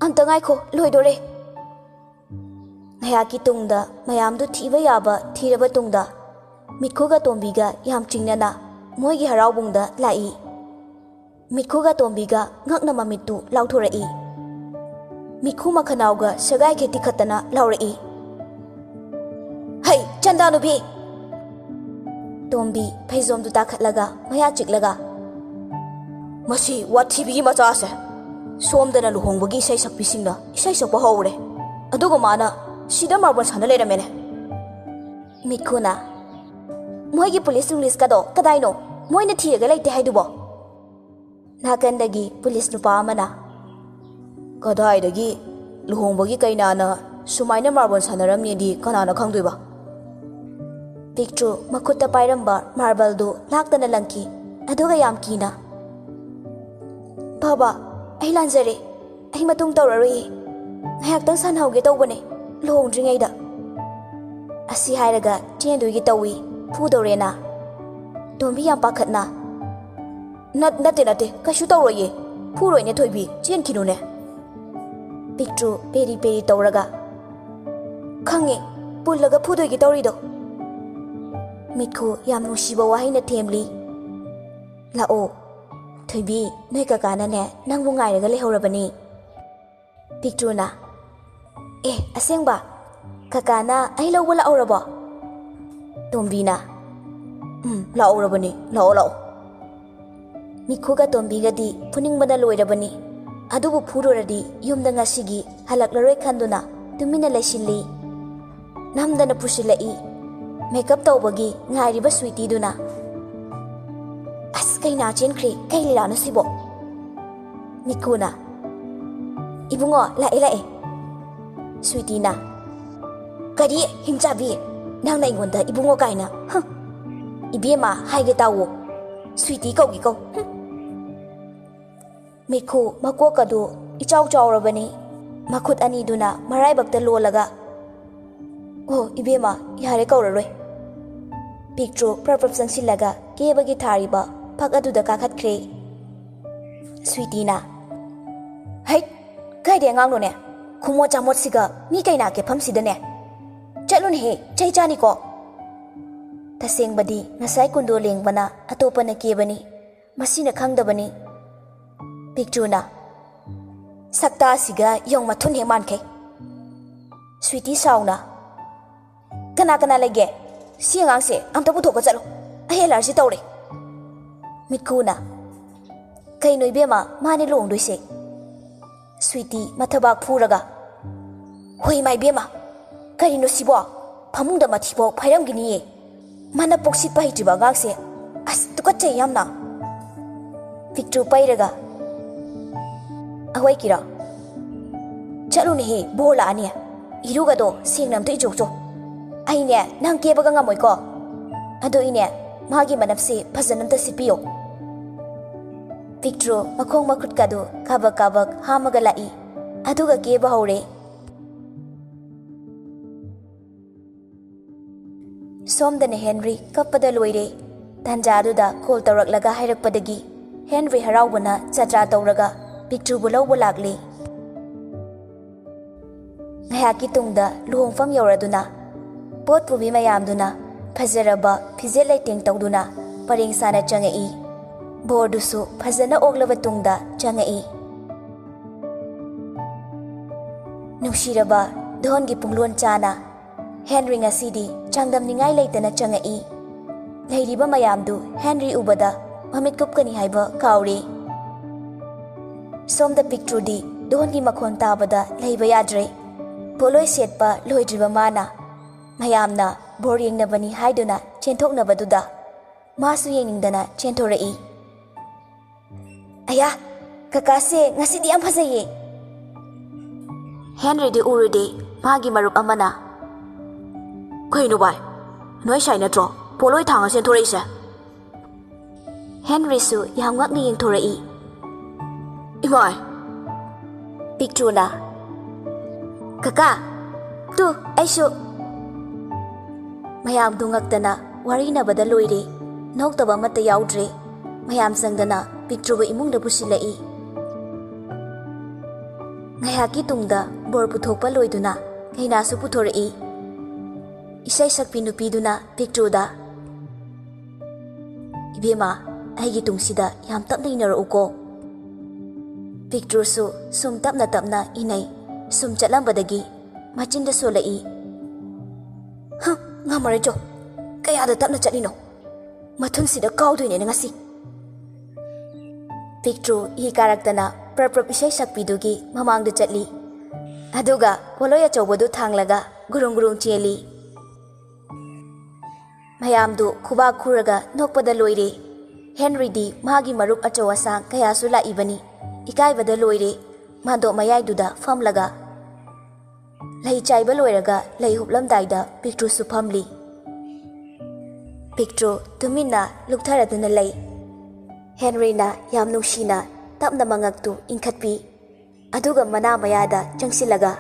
ꯑꯝꯇ ꯉꯥꯏꯈꯣ, ꯂꯣꯏꯗꯣꯔꯦ꯫" ꯉꯥꯏꯍꯥꯛꯀꯤ ꯇꯨꯡꯗ ꯃꯌꯥꯝꯗꯨ ꯊꯤꯕ ꯌꯥꯕ ꯊꯤꯔꯕ ꯇꯨꯡꯗ ꯃꯤꯈꯨꯒ ꯇꯣꯝꯕꯤꯒ ꯌꯥꯝ ꯆꯤꯡꯅꯅ, ꯃꯣꯏꯒꯤ ꯍꯔꯥꯎꯕꯨꯡꯗ ꯂꯥꯛꯏ꯫ ꯃꯤꯠꯈꯨꯒ ꯇꯣꯝꯕꯤꯒ ꯉꯛꯅ ꯃꯃꯤꯠꯇꯨ ꯂꯥꯎꯊꯣꯔꯛꯏ꯫ ꯃꯤꯠꯈꯨ ꯃꯈꯅꯥꯎꯒ ꯁꯦꯒꯥꯏ ꯈꯦꯇꯤ ꯈꯠꯇꯅ ꯂꯥꯎꯔꯛꯏ, "ꯍꯩ, ꯆꯟꯗꯥ ꯅꯨꯄꯤ!" ꯇꯣꯝꯕꯤ ꯐꯩꯖꯣꯝꯗꯨ ꯇꯥꯈꯠꯂꯒ ꯃꯌꯥ ꯆꯤꯛꯂꯒ, "ꯃꯁꯤ ꯋꯥꯊꯤꯕꯤꯒꯤ ꯃꯆꯥꯁꯦ! ꯁꯣꯝꯗꯅ ꯂꯨꯍꯣꯡꯕꯒꯤ ꯏꯁꯩ ꯁꯛꯄꯤꯁꯤꯡꯅ ꯏꯁꯩ ꯁꯛꯄ ꯍꯧꯔꯦ, ꯑꯗꯨꯒ ꯃꯥꯅ ꯁꯤꯗ ꯃꯥꯔꯕꯣꯜ ꯁꯥꯟꯅ ꯂꯩꯔꯝꯃꯦꯅꯦ!" ꯃꯤꯠꯈꯨꯅ, "ꯃꯣꯏꯒꯤ ꯄꯨꯂꯤꯁ ꯅꯨꯡꯂꯤꯁꯀꯗꯣ ꯀꯗꯥꯏꯅꯣ? ꯃꯣꯏꯅ ꯊꯤꯔꯒ ꯂꯩꯇꯦ ꯍꯥꯏꯗꯨꯕꯣ?" ꯅꯥꯀꯟꯗꯒꯤ ꯄꯨꯂꯤꯁ ꯅꯨꯄꯥ ꯑꯃꯅ, "ꯀꯗꯥꯏꯗꯒꯤ? ꯂꯨꯍꯣꯡꯕꯒꯤ ꯀꯩꯅꯥꯅ ꯁꯨꯃꯥꯏꯅ ꯃꯥꯔꯕꯣꯜ ꯁꯥꯟꯅꯔꯝꯅꯤꯗꯤ ꯀꯅꯥꯅ ꯈꯪꯗꯣꯏꯕ?" ꯄꯤꯛꯇ꯭ꯔꯨ ꯃꯈꯨꯠꯇ ꯄꯥꯏꯔꯝꯕ ꯃꯥꯔꯕꯜꯗꯨ ꯂꯥꯛꯇꯅ ꯂꯪꯈꯤ, ꯑꯗꯨꯒ ꯌꯥꯝ ꯀꯤꯅ, "ꯕꯥꯕꯥ, ꯑꯩ ꯂꯥꯟꯖꯔꯦ꯫ ꯑꯩ ꯃꯇꯨꯡ ꯇꯧꯔꯔꯣꯏꯌꯦ꯫ ꯉꯥꯏꯍꯥꯛꯇꯪ ꯁꯥꯟꯅꯍꯧꯒꯦ ꯇꯧꯕꯅꯦ, ꯂꯨꯍꯣꯡꯗ꯭ꯔꯤꯉꯩꯗ꯫" ꯑꯁꯤ ꯍꯥꯏꯔꯒ ꯆꯦꯟꯗꯣꯏꯒꯤ ꯇꯧꯏ, ꯐꯨꯗꯧꯔꯦꯅ꯫ ꯇꯣꯝꯕꯤ ꯌꯥꯝ ꯄꯥꯈꯠꯅ, "ꯅꯠ-, ꯅꯠꯇꯦ, ꯅꯠꯇꯦ, ꯀꯩꯁꯨ ꯇꯧꯔꯣꯏꯌꯦ꯫ ꯐꯨꯔꯣꯏꯅꯦ ꯊꯣꯏꯕꯤ, ꯆꯦꯟꯈꯤꯅꯨꯅꯦ꯫" ꯄꯤꯛꯇ꯭ꯔꯨ ꯄꯦꯔꯤ ꯄꯦꯔꯤ ꯇꯧꯔꯒ, "ꯈꯪꯉꯦ, ꯄꯨꯜꯂꯒ ꯐꯨꯗꯣꯏꯒꯤ ꯇꯧꯔꯤꯗꯣ꯫" ꯃꯤꯠꯈꯨ ꯌꯥꯝ ꯅꯨꯡꯁꯤꯕ ꯋꯥꯍꯩꯅ ꯊꯦꯝꯂꯤ꯫ "ꯂꯥꯛꯑꯣ, ꯊꯣꯏꯕꯤ, ꯅꯣꯏ ꯀꯀꯥꯅꯅꯦ ꯅꯪꯕꯨ ꯉꯥꯏꯔꯒ ꯂꯩꯍꯧꯔꯕꯅꯤ꯫" ꯄꯤꯛꯇ꯭ꯔꯨꯅ, "ꯑꯦ, ꯑꯁꯦꯡꯕ? ꯀꯀꯥꯅ ꯑꯩ ꯂꯧꯕ ꯂꯥꯛꯍꯧꯔꯕꯣ?" ꯇꯣꯝꯕꯤꯅ, "ꯎꯝ, ꯂꯥꯛꯍꯧꯔꯕꯅꯤ, ꯂꯥꯛꯑꯣ, ꯂꯥꯛꯑꯣ꯫" ꯃꯤꯠꯈꯨꯒ ꯇꯣꯝꯕꯤꯒꯗꯤ ꯐꯨꯅꯤꯡꯕꯅ ꯂꯣꯏꯔꯕꯅꯤ꯫ ꯑꯗꯨꯕꯨ ꯐꯨꯔꯨꯔꯗꯤ ꯌꯨꯝꯗ ꯉꯁꯤꯒꯤ ꯍꯜꯂꯛꯂꯔꯣꯏ ꯈꯟꯗꯨꯅ ꯇꯨꯃꯤꯟꯅ ꯂꯩꯁꯤꯜꯂꯤ꯫ ꯅꯝꯗꯅ ꯄꯨꯁꯤꯜꯂꯛꯏ꯫ ꯃꯦꯀꯞ ꯇꯧꯕꯒꯤ ꯉꯥꯏꯔꯤꯕ ꯁ꯭ꯋꯤꯇꯤꯗꯨꯅ, "ꯑꯁ, ꯀꯩꯅꯥ ꯆꯦꯟꯈ꯭ꯔꯦ, ꯀꯩ ꯂꯤꯂꯥꯅꯣ ꯁꯤꯕꯣ?" ꯃꯤꯠꯈꯨꯅ, "ꯏꯕꯨꯡꯉꯣ, ꯂꯥꯛꯑꯦ, ꯂꯥꯛꯑꯦ꯫" ꯁ꯭ꯋꯤꯇꯤꯅ, "ꯀꯔꯤ? ꯍꯤꯡꯆꯥꯕꯤ, ꯅꯪꯅ ꯑꯩꯉꯣꯟꯗ ꯏꯕꯨꯡꯉꯣ ꯀꯥꯏꯅ? ꯍ! ꯏꯕꯦꯝꯃ, ꯍꯥꯏꯒꯦ ꯇꯥꯎꯋꯣ꯫ ꯁ꯭ꯋꯤꯇꯤ ꯀꯧꯒꯦ ꯀꯧ꯫ ꯍꯨꯝ!" ꯃꯤꯠꯈꯨ ꯃꯀꯣꯛꯀꯗꯨ ꯏꯆꯥꯎ ꯆꯥꯎꯔꯕꯅꯤ꯫ ꯃꯈꯨꯠ ꯑꯅꯤꯗꯨꯅ ꯃꯔꯥꯏꯕꯛꯇ ꯂꯣꯜꯂꯒ, "ꯑꯣ, ꯏꯕꯦꯝꯃ, ꯌꯥꯔꯦ, ꯀꯧꯔꯔꯣꯏ꯫" ꯄꯤꯛꯇ꯭ꯔꯨ ꯄ꯭ꯔꯞ ꯄ꯭ꯔꯞ ꯆꯪꯁꯤꯜꯂꯒ ꯀꯦꯕꯒꯤ ꯊꯥꯔꯤꯕ ꯐꯛ ꯑꯗꯨꯗ ꯀꯥꯈꯠꯈ꯭ꯔꯦ꯫ ꯁ꯭ꯋꯤꯇꯤꯅ, "ꯍꯩꯠ! ꯀꯥꯏꯗꯩ ꯑꯉꯥꯡꯅꯣꯅꯦ? ꯈꯨꯃꯣꯠ ꯆꯥꯃꯣꯠꯁꯤꯒ ꯃꯤ ꯀꯩꯅꯥ ꯀꯦꯐꯝꯁꯤꯗꯅꯦ꯫ ꯆꯠꯂꯨꯅꯦꯍꯦ, ꯆꯩ ꯆꯥꯅꯤꯀꯣ꯫" ꯇꯁꯦꯡꯕꯗꯤ ꯉꯁꯥꯏ ꯀꯨꯟꯗꯣ ꯂꯦꯡꯕꯅ ꯑꯇꯣꯞꯄꯅ ꯀꯦꯕꯅꯤ꯫ ꯃꯁꯤꯅ ꯈꯪꯗꯕꯅꯤ꯫ ꯄꯤꯛꯇ꯭ꯔꯨꯅ, "ꯁꯛꯇꯥꯁꯤꯒ ꯌꯣꯡ ꯃꯊꯨꯟ ꯍꯦꯛ ꯃꯥꯟꯈꯩ꯫" ꯁ꯭ꯋꯤꯇꯤ ꯁꯥꯎꯅ, "ꯀꯅꯥ ꯀꯅꯥ ꯂꯩꯒꯦ? ꯁꯤ ꯑꯉꯥꯡꯁꯦ ꯑꯝꯇ ꯄꯨꯊꯣꯛꯄ ꯆꯠꯂꯣ꯫ ꯑꯩ ꯑꯦꯂꯔꯖꯤ ꯇꯧꯔꯦ꯫" ꯃꯤꯠꯈꯨꯅ, "ꯀꯩꯅꯣ ꯏꯕꯦꯝꯃ, ꯃꯥꯅꯦ ꯂꯨꯍꯣꯡꯗꯣꯏꯁꯦ꯫" ꯁ꯭ꯋꯤꯇꯤ ꯃꯊꯕꯥꯛ ꯐꯨꯔꯒ, "ꯍꯣꯏ ꯏꯃꯥ ꯏꯕꯦꯝꯃ, ꯀꯔꯤꯅꯣ ꯁꯤꯕꯣ? ꯐꯃꯨꯡꯗ ꯃꯊꯤꯐꯥꯎ ꯐꯥꯏꯔꯝꯒꯤꯅꯤꯌꯦ꯫ ꯃꯥꯅ ꯄꯨꯛ ꯁꯤꯠꯄ ꯍꯩꯇ꯭ꯔꯤꯕ ꯑꯉꯥꯡꯁꯦ꯫ ꯑꯁ, ꯇꯨꯀꯠꯆꯩ ꯌꯥꯝꯅ꯫" ꯄꯤꯛꯇ꯭ꯔꯨ ꯄꯩꯔꯒ, "ꯑꯍꯣꯏ ꯀꯤꯔꯣ, ꯆꯠꯂꯨꯅꯦꯍꯦ, ꯕꯣꯔ ꯂꯥꯛꯑꯅꯤ꯫ ꯏꯔꯨꯒꯗꯣ ꯁꯦꯡꯅ ꯑꯝꯇ ꯏꯆꯣꯛꯆꯣ꯫ ꯑꯩꯅꯦ ꯅꯪ ꯀꯦꯕꯒ ꯉꯝꯃꯣꯏꯀꯣ꯫ ꯑꯗꯣ ꯏꯅꯦ, ꯃꯥꯒꯤ ꯃꯅꯞꯁꯦ ꯐꯖꯅ ꯑꯝꯇ ꯁꯤꯠꯄꯤꯌꯣ꯫" ꯄꯤꯛꯇ꯭ꯔꯨ ꯃꯈꯣꯡ ꯃꯈꯨꯠꯀꯗꯨ ꯀꯥꯕꯛ ꯀꯥꯕꯛ ꯍꯥꯝꯃꯒ ꯂꯥꯛꯏ꯫ ꯑꯗꯨꯒ ꯀꯦꯕ ꯍꯧꯔꯦ꯫ ꯁꯣꯝꯗꯅ ꯍꯦꯟꯔꯤ ꯀꯞꯄꯗ ꯂꯣꯏꯔꯦ꯫ ꯇꯥꯟꯖꯥꯗꯨꯗ ꯀꯣꯜ ꯇꯧꯔꯛꯂꯒ ꯍꯥꯏꯔꯛꯄꯗꯒꯤ ꯍꯦꯟꯔꯤ ꯍꯔꯥꯎꯕꯅ ꯖꯇ꯭ꯔꯥ ꯇꯧꯔꯒ ꯄꯤꯛꯇ꯭ꯔꯨꯕꯨ ꯂꯧꯕ ꯂꯥꯛꯂꯦ꯫ ꯉꯥꯏꯍꯥꯛꯀꯤ ꯇꯨꯡꯗ ꯂꯨꯍꯣꯡꯐꯝ ꯌꯧꯔꯗꯨꯅ ꯄꯣꯠ ꯄꯨꯕꯤ ꯃꯌꯥꯝꯗꯨꯅ ꯐꯖꯔꯕ ꯐꯤꯖꯦꯠ ꯂꯩꯇꯦꯡ ꯇꯧꯗꯨꯅ ꯄꯔꯦꯡ ꯁꯥꯅ ꯆꯪꯉꯛꯏ꯫ ꯕꯣꯔꯗꯨꯁꯨ ꯐꯖꯅ ꯑꯣꯛꯂꯕ ꯇꯨꯡꯗ ꯆꯪꯉꯛꯏ꯫ ꯅꯨꯡꯁꯤꯔꯕ ꯙꯣꯟꯒꯤ ꯄꯨꯡꯂꯣꯟ ꯆꯥꯅ ꯍꯦꯟꯔꯤ ꯉꯁꯤꯗꯤ ꯆꯥꯡꯗꯝꯅꯤꯡꯉꯥꯏ ꯂꯩꯇꯅ ꯆꯪꯉꯛꯏ꯫ ꯂꯩꯔꯤꯕ ꯃꯌꯥꯝꯗꯨ ꯍꯦꯟꯔꯤ ꯎꯕꯗ ꯃꯃꯤꯠ ꯀꯨꯞꯀꯅꯤ ꯍꯥꯏꯕ ꯀꯥꯎꯔꯦ꯫ ꯁꯣꯝꯗ ꯄꯤꯛꯇ꯭ꯔꯨꯗꯤ ꯙꯣꯟꯒꯤ ꯃꯈꯣꯟ ꯇꯥꯕꯗ ꯂꯩꯕ ꯌꯥꯗ꯭ꯔꯦ꯫ ꯄꯣꯠꯂꯣꯏ ꯁꯦꯠꯄ ꯂꯣꯏꯗ꯭ꯔꯤꯕ ꯃꯥꯅ ꯃꯌꯥꯝꯅ ꯕꯣꯔ ꯌꯦꯡꯅꯕꯅꯤ ꯍꯥꯏꯗꯨꯅ ꯆꯦꯟꯊꯣꯛꯅꯕꯗꯨꯗ ꯃꯥꯁꯨ ꯌꯦꯡꯅꯤꯡꯗꯅ ꯆꯦꯟꯊꯣꯔꯛꯏ꯫ "ꯑꯌꯥ, ꯀꯀꯥꯁꯦ ꯉꯁꯤꯗꯤ ꯌꯥꯝ ꯐꯖꯩꯌꯦ꯫" ꯍꯦꯟꯔꯤꯗꯤ ꯎꯔꯨꯗꯦ꯫ ꯃꯥꯒꯤ ꯃꯔꯨꯞ ꯑꯃꯅ, "ꯀꯩꯅꯣ ꯚꯥꯏ, ꯅꯣꯏ ꯁꯥꯏ ꯅꯠꯇ꯭ꯔꯣ ꯄꯣꯠꯂꯣꯏ ꯊꯥꯡꯉ ꯆꯦꯟꯊꯣꯔꯛꯏꯁꯦ?" ꯍꯦꯟꯔꯤꯁꯨ ꯌꯥꯝ ꯉꯛꯅ ꯌꯦꯡꯊꯣꯔꯛꯏ꯫ "ꯏꯃꯥꯏ!" ꯄꯤꯛꯇ꯭ꯔꯨꯅ, "ꯀꯀꯥ, ꯇꯨ, ꯑꯩꯁꯨ!" ꯃꯌꯥꯝꯗꯨ ꯉꯛꯇꯅ ꯋꯥꯔꯤꯅꯕꯗ ꯂꯣꯏꯔꯦ꯫ ꯅꯣꯛꯇꯕ ꯑꯃꯠꯇ ꯌꯥꯎꯗ꯭ꯔꯦ꯫ ꯃꯌꯥꯝ ꯆꯪꯗꯅ ꯄꯤꯛꯇ꯭ꯔꯨꯕ ꯏꯃꯨꯡꯗ ꯄꯨꯁꯤꯜꯂꯛꯏ꯫ ꯉꯥꯏꯍꯥꯛꯀꯤ ꯇꯨꯡꯗ ꯕꯣꯔ ꯄꯨꯊꯣꯛꯄ ꯂꯣꯏꯗꯨꯅ ꯀꯩꯅꯥꯁꯨ ꯄꯨꯊꯣꯔꯛꯏ꯫ ꯏꯁꯩ ꯁꯛꯄꯤ ꯅꯨꯄꯤꯗꯨꯅ ꯄꯤꯛꯇ꯭ꯔꯨꯗ, "ꯕꯦꯝꯃ, ꯑꯩꯒꯤ ꯇꯨꯡꯁꯤꯗ ꯌꯥꯝ ꯇꯞꯅ ꯏꯟꯅꯔꯛꯎꯀꯣ꯫" ꯄꯤꯛꯇ꯭ꯔꯨꯁꯨ ꯁꯨꯝ ꯇꯞꯅ ꯇꯞꯅ ꯏꯟꯅꯩ꯫ ꯁꯨꯝ ꯆꯠꯂꯝꯕꯗꯒꯤ ꯃꯆꯤꯟꯗ ꯁꯣꯜꯂꯛꯏ, "ꯍ, ꯉꯝꯃꯔꯣꯏ ꯖꯣ, ꯀꯌꯥꯗ ꯇꯞꯅ ꯆꯠꯂꯤꯅꯣ? ꯃꯊꯨꯟꯁꯤꯗ ꯀꯥꯎꯗꯣꯏꯅꯦꯅ ꯉꯁꯤ꯫" ꯄꯤꯛꯇ꯭ꯔꯨ ꯏ ꯀꯥꯔꯛꯇꯅ ꯄ꯭ꯔꯞ ꯄ꯭ꯔꯞ ꯏꯁꯩ ꯁꯛꯄꯤꯗꯨꯒꯤ ꯃꯃꯥꯡꯗ ꯆꯠꯂꯤ꯫ ꯑꯗꯨꯒ ꯄꯣꯂꯣꯏ ꯑꯆꯧꯕꯗꯨ ꯊꯥꯡꯂꯒ ꯒꯨꯔꯨꯡ ꯒꯨꯔꯨꯡ ꯆꯦꯜꯂꯤ꯫ ꯃꯌꯥꯝꯗꯨ ꯈꯨꯕꯥꯛ ꯈꯨꯔꯒ ꯅꯣꯛꯄꯗ ꯂꯣꯏꯔꯦ꯫ ꯍꯦꯟꯔꯤꯗꯤ ꯃꯥꯒꯤ ꯃꯔꯨꯞ ꯑꯆꯧ ꯑꯁꯥꯡ ꯀꯌꯥꯁꯨ ꯂꯥꯛꯏꯕꯅꯤ꯫ ꯏꯀꯥꯏꯕꯗ ꯂꯣꯏꯔꯦ꯫ ꯃꯥꯟꯗꯣꯞ ꯃꯌꯥꯏꯗꯨꯗ ꯐꯝꯂꯒ ꯂꯩ ꯆꯥꯏꯕ ꯂꯣꯏꯔꯒ ꯂꯩ ꯍꯨꯞꯂꯝꯗꯥꯏꯗ ꯄꯤꯛꯇ꯭ꯔꯨꯁꯨ ꯐꯝꯂꯤ꯫ ꯄꯤꯛꯇ꯭ꯔꯨ ꯇꯨꯃꯤꯟꯅ ꯂꯨꯞꯊꯔꯗꯨꯅ ꯂꯩ꯫ ꯍꯦꯟꯔꯤꯅ ꯌꯥꯝ ꯅꯨꯡꯁꯤꯅ ꯇꯞꯅ ꯃꯉꯛꯇꯨ ꯏꯟꯈꯠꯄꯤ꯫ ꯑꯗꯨꯒ ꯃꯅꯥ ꯃꯌꯥꯗ ꯆꯪꯁꯤꯜꯂꯒ,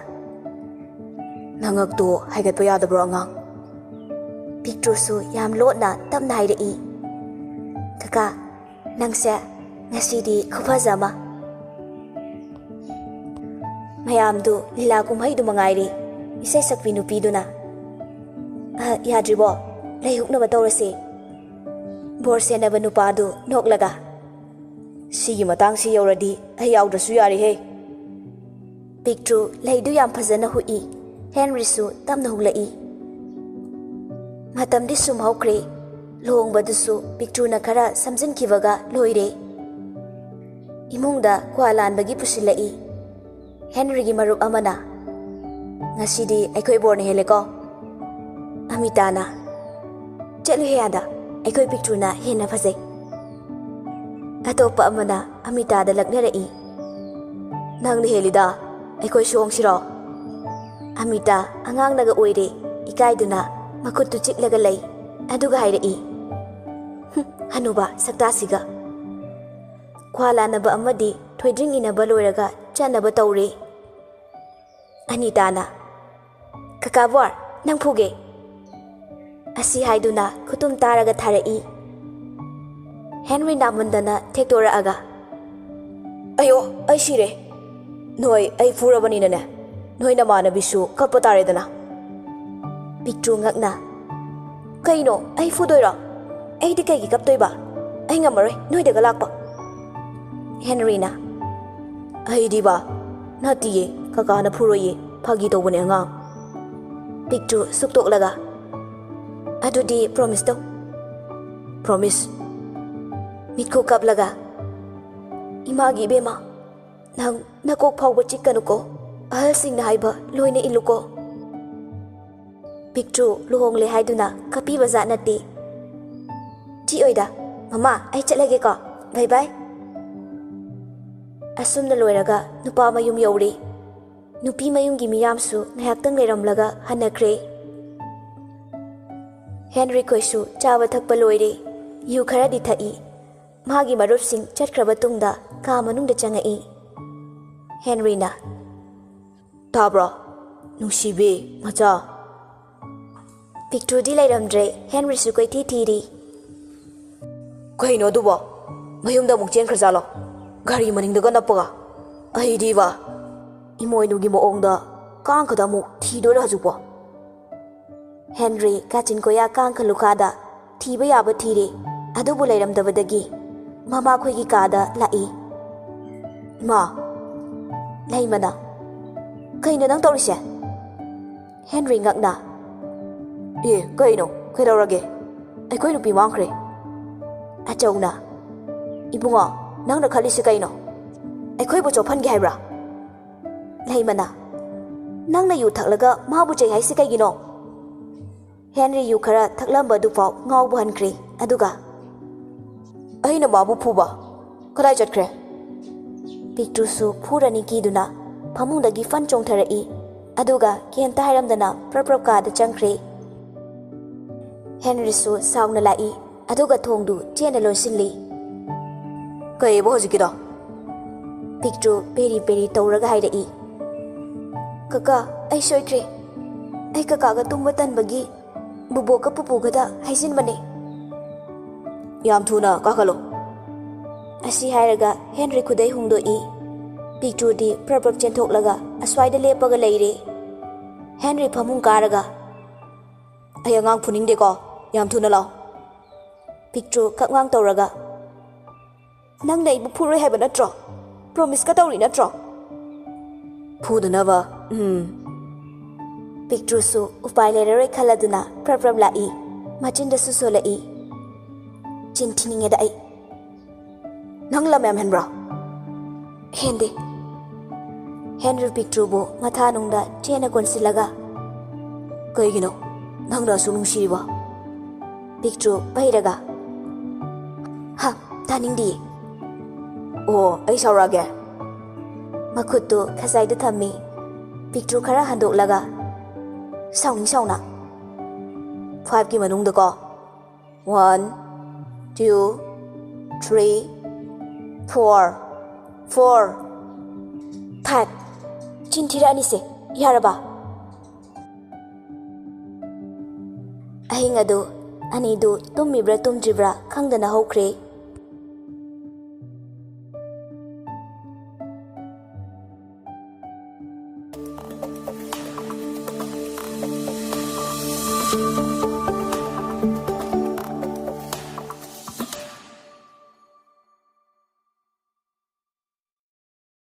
"ꯅꯉꯛꯇꯣ ꯍꯥꯏꯒꯠꯄ ꯌꯥꯗꯕ꯭ꯔꯣ, ꯑꯉꯥꯡ?" ꯄꯤꯛꯇ꯭ꯔꯨꯁꯨ ꯌꯥꯝ ꯂꯣꯠꯅ ꯇꯞꯅ ꯍꯥꯏꯔꯛꯏ, "ꯀꯀꯥ, ꯅꯪꯁꯦ ꯉꯁꯤꯗꯤ ꯈꯨꯐꯖ ꯑꯃ꯫" ꯃꯌꯥꯝꯗꯨ ꯂꯤꯂꯥ ꯀꯨꯝꯍꯩꯗꯨ ꯃꯉꯥꯏꯔꯦ꯫ ꯏꯁꯩ ꯁꯛꯄꯤ ꯅꯨꯄꯤꯗꯨꯅ, "ꯑ, ꯌꯥꯗ꯭ꯔꯤꯕꯣ? ꯂꯩ ꯍꯨꯛꯅꯕ ꯇꯧꯔꯁꯦ꯫" ꯕꯣꯔ ꯁꯦꯟꯅꯕ ꯅꯨꯄꯥꯗꯨ ꯅꯣꯛꯂꯒ, "ꯁꯤꯒꯤ ꯃꯇꯥꯡꯁꯤ ꯌꯧꯔꯗꯤ ꯑꯩ ꯌꯥꯎꯗ꯭ꯔꯁꯨ ꯌꯥꯔꯦꯍꯦ꯫" ꯄꯤꯛꯇ꯭ꯔꯨ ꯂꯩꯗꯨ ꯌꯥꯝ ꯐꯖꯅ ꯍꯨꯛꯏ꯫ ꯍꯦꯟꯔꯤꯁꯨ ꯇꯞꯅ ꯍꯨꯛꯂꯛꯏ꯫ ꯃꯇꯝꯗꯤ ꯁꯨꯝ ꯍꯧꯈ꯭ꯔꯦ꯫ ꯂꯨꯍꯣꯡꯕꯗꯨꯁꯨ ꯄꯤꯛꯇ꯭ꯔꯨꯅ ꯈꯔ ꯁꯝꯖꯤꯟꯈꯤꯕꯒ ꯂꯣꯏꯔꯦ꯫ ꯏꯃꯨꯡꯗ ꯀ꯭ꯋꯥ ꯂꯥꯟꯕꯒꯤ ꯄꯨꯁꯤꯜꯂꯛꯏ꯫ ꯍꯦꯟꯔꯤꯒꯤ ꯃꯔꯨꯞ ꯑꯃꯅ, "ꯉꯁꯤꯗꯤ ꯑꯩꯈꯣꯏ ꯕꯣꯔꯅ ꯍꯦꯜꯂꯦꯀꯣ꯫" ꯑꯃꯤꯇꯥꯅ, "ꯆꯠꯂꯨꯍꯦ ꯑꯥꯗ, ꯑꯩꯈꯣꯏ ꯄꯤꯛꯇ꯭ꯔꯨꯅ ꯍꯦꯟꯅ ꯐꯖꯩ꯫" ꯑꯇꯣꯞꯄ ꯑꯃꯅ ꯑꯃꯤꯇꯥꯗ ꯂꯛꯅꯔꯛꯏ, "ꯅꯪꯅ ꯍꯦꯜꯂꯤꯗ, ꯑꯩꯈꯣꯏ ꯁꯣꯡꯁꯤꯔꯣ?" ꯑꯃꯤꯇꯥ ꯑꯉꯥꯡꯅꯒ ꯑꯣꯏꯔꯦ, ꯏꯀꯥꯏꯗꯨꯅ ꯃꯈꯨꯠꯇꯨ ꯆꯤꯛꯂꯒ ꯂꯩ꯫ ꯑꯗꯨꯒ ꯍꯥꯏꯔꯛꯏ, "ꯍꯨꯝ, ꯍꯅꯨꯕ ꯁꯛꯇꯥꯁꯤꯒ꯫" ꯈ꯭ꯋꯥ ꯂꯥꯟꯅꯕ ꯑꯃꯗꯤ ꯊꯣꯏꯗ꯭ꯔꯤꯡ ꯏꯟꯅꯕ ꯂꯣꯏꯔꯒ ꯆꯠꯅꯕ ꯇꯧꯔꯦ꯫ ꯑꯅꯤꯇꯥꯅ, "ꯀꯀꯥ ꯕꯣꯔ, ꯅꯪ ꯐꯨꯒꯦ꯫" ꯑꯁꯤ ꯍꯥꯏꯗꯨꯅ ꯈꯨꯇꯨꯝ ꯇꯥꯔꯒ ꯊꯥꯔꯛꯏ꯫ ꯍꯦꯟꯔꯤ ꯅꯥꯃꯟꯗꯅ ꯊꯦꯛꯇꯣꯔꯛꯑꯒ, "ꯑꯌꯣ, ꯑꯩ ꯁꯤꯔꯦ꯫ ꯅꯣꯏ ꯑꯩ ꯐꯨꯔꯕꯅꯤꯅꯅꯦ, ꯅꯣꯏ ꯅꯃꯥꯟꯅꯕꯤꯁꯨ ꯀꯞꯄ ꯇꯥꯔꯦꯗꯅ꯫" ꯄꯤꯛꯇ꯭ꯔꯨ ꯉꯛꯅ, "ꯀꯩꯅꯣ, ꯑꯩ ꯐꯨꯗꯣꯏꯔꯣ? ꯑꯩꯗꯤ ꯀꯩꯒꯤ ꯀꯞꯇꯣꯏꯕ?" ꯑꯩ ꯉꯝꯃꯔꯣꯏ ꯅꯣꯏꯗꯒ ꯂꯥꯛꯄ꯫ ꯍꯦꯟꯔꯤꯅ, "ꯑꯩꯗꯤꯕ ꯅꯠꯇꯤꯌꯦ, ꯀꯀꯥꯅ ꯐꯨꯔꯣꯏꯌꯦ, ꯐꯥꯒꯤ ꯇꯧꯕꯅꯦ ꯑꯉꯥꯡ꯫" ꯄꯤꯛꯇ꯭ꯔꯨ ꯁꯨꯛꯇꯣꯛꯂꯒ, "ꯑꯗꯨꯗꯤ ꯄ꯭ꯔꯣꯃꯤꯁ ꯇꯧ꯫" "ꯄ꯭ꯔꯣꯃꯤꯁ?" ꯃꯤꯠꯈꯨ ꯀꯞꯂꯒ, "ꯏꯃꯥꯒꯤ ꯏꯕꯦꯝꯃ, ꯅꯪ ꯅꯀꯣꯛ ꯐꯥꯎꯕ ꯆꯤꯛꯀꯅꯨꯀꯣ, ꯑꯍꯜꯁꯤꯡꯅ ꯍꯥꯏꯕ ꯂꯣꯏꯅ ꯏꯜꯂꯨꯀꯣ꯫" ꯄꯤꯛꯇ꯭ꯔꯨ ꯂꯨꯍꯣꯡꯂꯦ ꯍꯥꯏꯗꯨꯅ ꯀꯞꯄꯤꯕ ꯖꯥꯠ ꯅꯠꯇꯦ꯫ "ꯆꯤꯛꯑꯣꯏꯗ, ꯃꯃꯥ, ꯑꯩ ꯆꯠꯂꯒꯦꯀꯣ, ꯕꯥꯏ ꯕꯥꯏ꯫" ꯑꯁꯨꯝꯅ ꯂꯣꯏꯔꯒ ꯅꯨꯄꯥ ꯃꯌꯨꯝ ꯌꯧꯔꯦ꯫ ꯅꯨꯄꯤ ꯃꯌꯨꯝꯒꯤ ꯃꯤꯌꯥꯝꯁꯨ ꯉꯥꯏꯍꯥꯛꯇꯪ ꯂꯩꯔꯝꯂꯒ ꯍꯟꯅꯈ꯭ꯔꯦ꯫ ꯍꯦꯟꯔꯤ ꯈꯣꯏꯁꯨ ꯆꯥꯕ ꯊꯛꯄ ꯂꯣꯏꯔꯦ꯫ ꯌꯨ ꯈꯔꯗꯤ ꯊꯛꯏ꯫ ꯃꯥꯒꯤ ꯃꯔꯨꯞꯁꯤꯡ ꯆꯠꯈ꯭ꯔꯕ ꯇꯨꯡꯗ ꯀꯥ ꯃꯅꯨꯡꯗ ꯆꯪꯉꯛꯏ꯫ ꯍꯦꯟꯔꯤꯅ, "ꯇꯥꯕ꯭ꯔꯣ, ꯅꯨꯡꯁꯤꯕꯤ ꯃꯆꯥ?" ꯄꯤꯛꯇ꯭ꯔꯨꯗꯤ ꯂꯩꯔꯝꯗ꯭ꯔꯦ꯫ ꯍꯦꯟꯔꯤꯁꯨ ꯀꯣꯏꯊꯤ ꯊꯤꯔꯤ꯫ "ꯀꯩꯅꯣ ꯑꯗꯨꯕꯣ? ꯃꯌꯨꯝꯗ ꯑꯃꯨꯛ ꯆꯦꯟꯈ꯭ꯔꯖꯥꯠꯂꯣ? ꯒꯥꯔꯤ ꯃꯅꯤꯡꯗꯒ ꯅꯞꯄꯒ? ꯑꯩꯗꯤꯕ ꯏꯃꯣꯏꯅꯨꯒꯤ ꯃꯑꯣꯡꯗ ꯀꯥꯡꯈꯗ ꯑꯃꯨꯛ ꯊꯤꯗꯣꯏꯔꯣ ꯍꯧꯖꯤꯛꯄꯣ?" ꯍꯦꯟꯔꯤ ꯀꯥꯆꯤꯟ ꯀꯣꯌꯥ ꯀꯥꯡꯈ ꯂꯨꯈꯥꯗ ꯊꯤꯕ ꯌꯥꯕ ꯊꯤꯔꯦ, ꯑꯗꯨꯕꯨ ꯂꯩꯔꯝꯗꯕꯗꯒꯤ ꯃꯃꯥꯈꯣꯏꯒꯤ ꯀꯥꯗ ꯂꯥꯛꯏ꯫ "ꯏꯃꯥ!" ꯂꯩꯃꯅ, "ꯀꯩꯅꯣ ꯅꯪ ꯇꯧꯔꯤꯁꯦ?" ꯍꯦꯟꯔꯤ ꯉꯛꯅ, "ꯑꯦ, ꯀꯩꯅꯣ? ꯀꯩꯗꯧꯔꯒꯦ? ꯑꯩꯈꯣꯏ ꯅꯨꯄꯤ ꯃꯥꯡꯈ꯭ꯔꯦ꯫" ꯑꯆꯧꯅ, "ꯏꯕꯨꯡꯉꯣ, ꯅꯪꯅ ꯈꯜꯂꯤꯁꯤ ꯀꯩꯅꯣ? ꯑꯩꯈꯣꯏꯕꯨ ꯆꯣꯞꯍꯟꯒꯦ ꯍꯥꯏꯕ꯭ꯔꯥ?" ꯂꯩꯃꯅ, "ꯅꯪꯅ ꯌꯨ ꯊꯛꯂꯒ ꯃꯥꯕꯨ ꯆꯩ ꯍꯥꯏꯁꯤ ꯀꯩꯒꯤꯅꯣ?" ꯍꯦꯟꯔꯤ ꯌꯨ ꯈꯔ ꯊꯛꯂꯝꯕ ꯑꯗꯨꯐꯥꯎ ꯉꯥꯎꯕ ꯍꯟꯈ꯭ꯔꯦ꯫ ꯑꯗꯨꯒ, "ꯑꯩꯅ ꯃꯥꯕꯨ ꯐꯨꯕ? ꯀꯗꯥꯏ ꯆꯠꯈ꯭ꯔꯦ?" ꯄꯤꯛꯇ꯭ꯔꯨꯁꯨ ꯐꯨꯔꯅꯤ ꯀꯤꯗꯨꯅ ꯐꯃꯨꯡꯗꯒꯤ ꯐꯟ ꯆꯣꯡꯊꯔꯛꯏ꯫ ꯑꯗꯨꯒ ꯀꯩꯝꯇ ꯍꯥꯏꯔꯝꯗꯅ ꯄ꯭ꯔꯞ ꯄ꯭ꯔꯞ ꯀꯥꯗ ꯆꯪꯈ꯭ꯔꯦ꯫ ꯍꯦꯟꯔꯤꯁꯨ ꯁꯥꯎꯅ ꯂꯥꯛꯏ, ꯑꯗꯨꯒ ꯊꯣꯡꯗꯨ ꯆꯦꯠꯅ ꯂꯣꯟꯁꯤꯜꯂꯤ꯫ "ꯀꯩꯑꯕ ꯍꯧꯖꯤꯛꯀꯤꯗꯣ?" ꯄꯤꯛꯇ꯭ꯔꯨ ꯄꯦꯔꯤ ꯄꯦꯔꯤ ꯇꯧꯔꯒ ꯍꯥꯏꯔꯛꯏ꯫ "ꯀꯀꯥ, ꯑꯩ ꯁꯣꯏꯈ꯭ꯔꯦ꯫ ꯑꯩ ꯀꯀꯥꯒ ꯇꯨꯝꯕ ꯇꯟꯕꯒꯤ ꯕꯨꯕꯣꯛꯀ ꯄꯨꯄꯨꯒꯗ ꯍꯥꯏꯖꯤꯟꯕꯅꯦ꯫" "ꯌꯥꯝ ꯊꯨꯅ ꯀꯥꯈꯠꯂꯣ꯫" ꯑꯁꯤ ꯍꯥꯏꯔꯒ ꯍꯦꯟꯔꯤ ꯈꯨꯗꯩ ꯍꯣꯡꯗꯣꯛꯏ꯫ ꯄꯤꯛꯇ꯭ꯔꯨꯗꯤ ꯄ꯭ꯔꯞ ꯄ꯭ꯔꯞ ꯆꯦꯟꯊꯣꯛꯂꯒ ꯑꯁ꯭ꯋꯥꯏꯗ ꯂꯦꯞꯄꯒ ꯂꯩꯔꯦ꯫ ꯍꯦꯟꯔꯤ ꯐꯃꯨꯡ ꯀꯥꯔꯒ, "ꯑꯩ ꯑꯉꯥꯡ ꯐꯨꯅꯤꯡꯗꯦꯀꯣ, ꯌꯥꯝ ꯊꯨꯅ ꯂꯥꯛꯑꯣ꯫" ꯄꯤꯛꯇ꯭ꯔꯨ ꯀꯛꯉꯥꯡ ꯇꯧꯔꯒ, "ꯅꯪꯅ ꯑꯩꯕꯨ ꯐꯨꯔꯣꯏ ꯍꯥꯏꯕ ꯅꯠꯇ꯭ꯔꯣ? ꯄ꯭ꯔꯣꯃꯤꯁꯀ ꯇꯧꯔꯤ ꯅꯠꯇ꯭ꯔꯣ?" "ꯐꯨꯗꯅꯕ, ꯎꯝ꯫" ꯄꯤꯛꯇ꯭ꯔꯨꯁꯨ ꯎꯄꯥꯏ ꯂꯩꯔꯔꯣꯏ ꯈꯜꯂꯗꯨꯅ ꯄ꯭ꯔꯞ ꯄ꯭ꯔꯞ ꯂꯥꯛꯏ, ꯃꯆꯤꯟꯗꯁꯨ ꯁꯣꯜꯂꯛꯏ꯫ "ꯆꯤꯟ ꯊꯤꯅꯤꯡꯉꯦꯗ ꯑꯩ꯫ ꯅꯪ ꯂꯝ ꯌꯥꯝ ꯍꯦꯟꯕ꯭ꯔꯣ?" "ꯍꯦꯟꯗꯦ꯫" ꯍꯦꯟꯔꯤ ꯄꯤꯛꯇ꯭ꯔꯨꯕꯨ ꯃꯊꯥꯅꯨꯡꯗ ꯆꯦꯠꯅ ꯀꯣꯟꯁꯤꯜꯂꯒ, "ꯀꯩꯒꯤꯅꯣ ꯅꯪꯅ ꯑꯁꯨꯛ ꯅꯨꯡꯁꯤꯔꯤꯕ?" ꯄꯤꯛꯇ꯭ꯔꯨ ꯄꯩꯔꯒ, "ꯍ, ꯇꯥꯅꯤꯡꯗꯤꯌꯦ꯫" "ꯑꯣ, ꯑꯩ ꯁꯥꯎꯔꯛꯑꯒꯦ꯫" ꯃꯈꯨꯠꯇꯨ ꯈꯖꯥꯏꯗ ꯊꯝꯃꯤ꯫ ꯄꯤꯛꯇ꯭ꯔꯨ ꯈꯔ ꯍꯟꯗꯣꯛꯂꯒ, "ꯁꯥꯎꯅꯤꯡ ꯁꯥꯎꯅ꯫ Fiveꯀꯤ ꯃꯅꯨꯡꯗꯀꯣ꯫ One, two, three, four꯫ Four꯫ Five꯫ ꯆꯤꯟ ꯊꯤꯔꯛꯑꯅꯤꯁꯦ꯫ ꯌꯥꯔꯕ?" ꯑꯍꯤꯡ ꯑꯗꯨ ꯑꯅꯤꯗꯨ ꯇꯨꯝꯃꯤꯕ꯭ꯔꯥ ꯇꯨꯝꯗ꯭ꯔꯤꯕ꯭ꯔꯥ ꯈꯪꯗꯅ ꯍꯧꯈ꯭ꯔꯦ꯫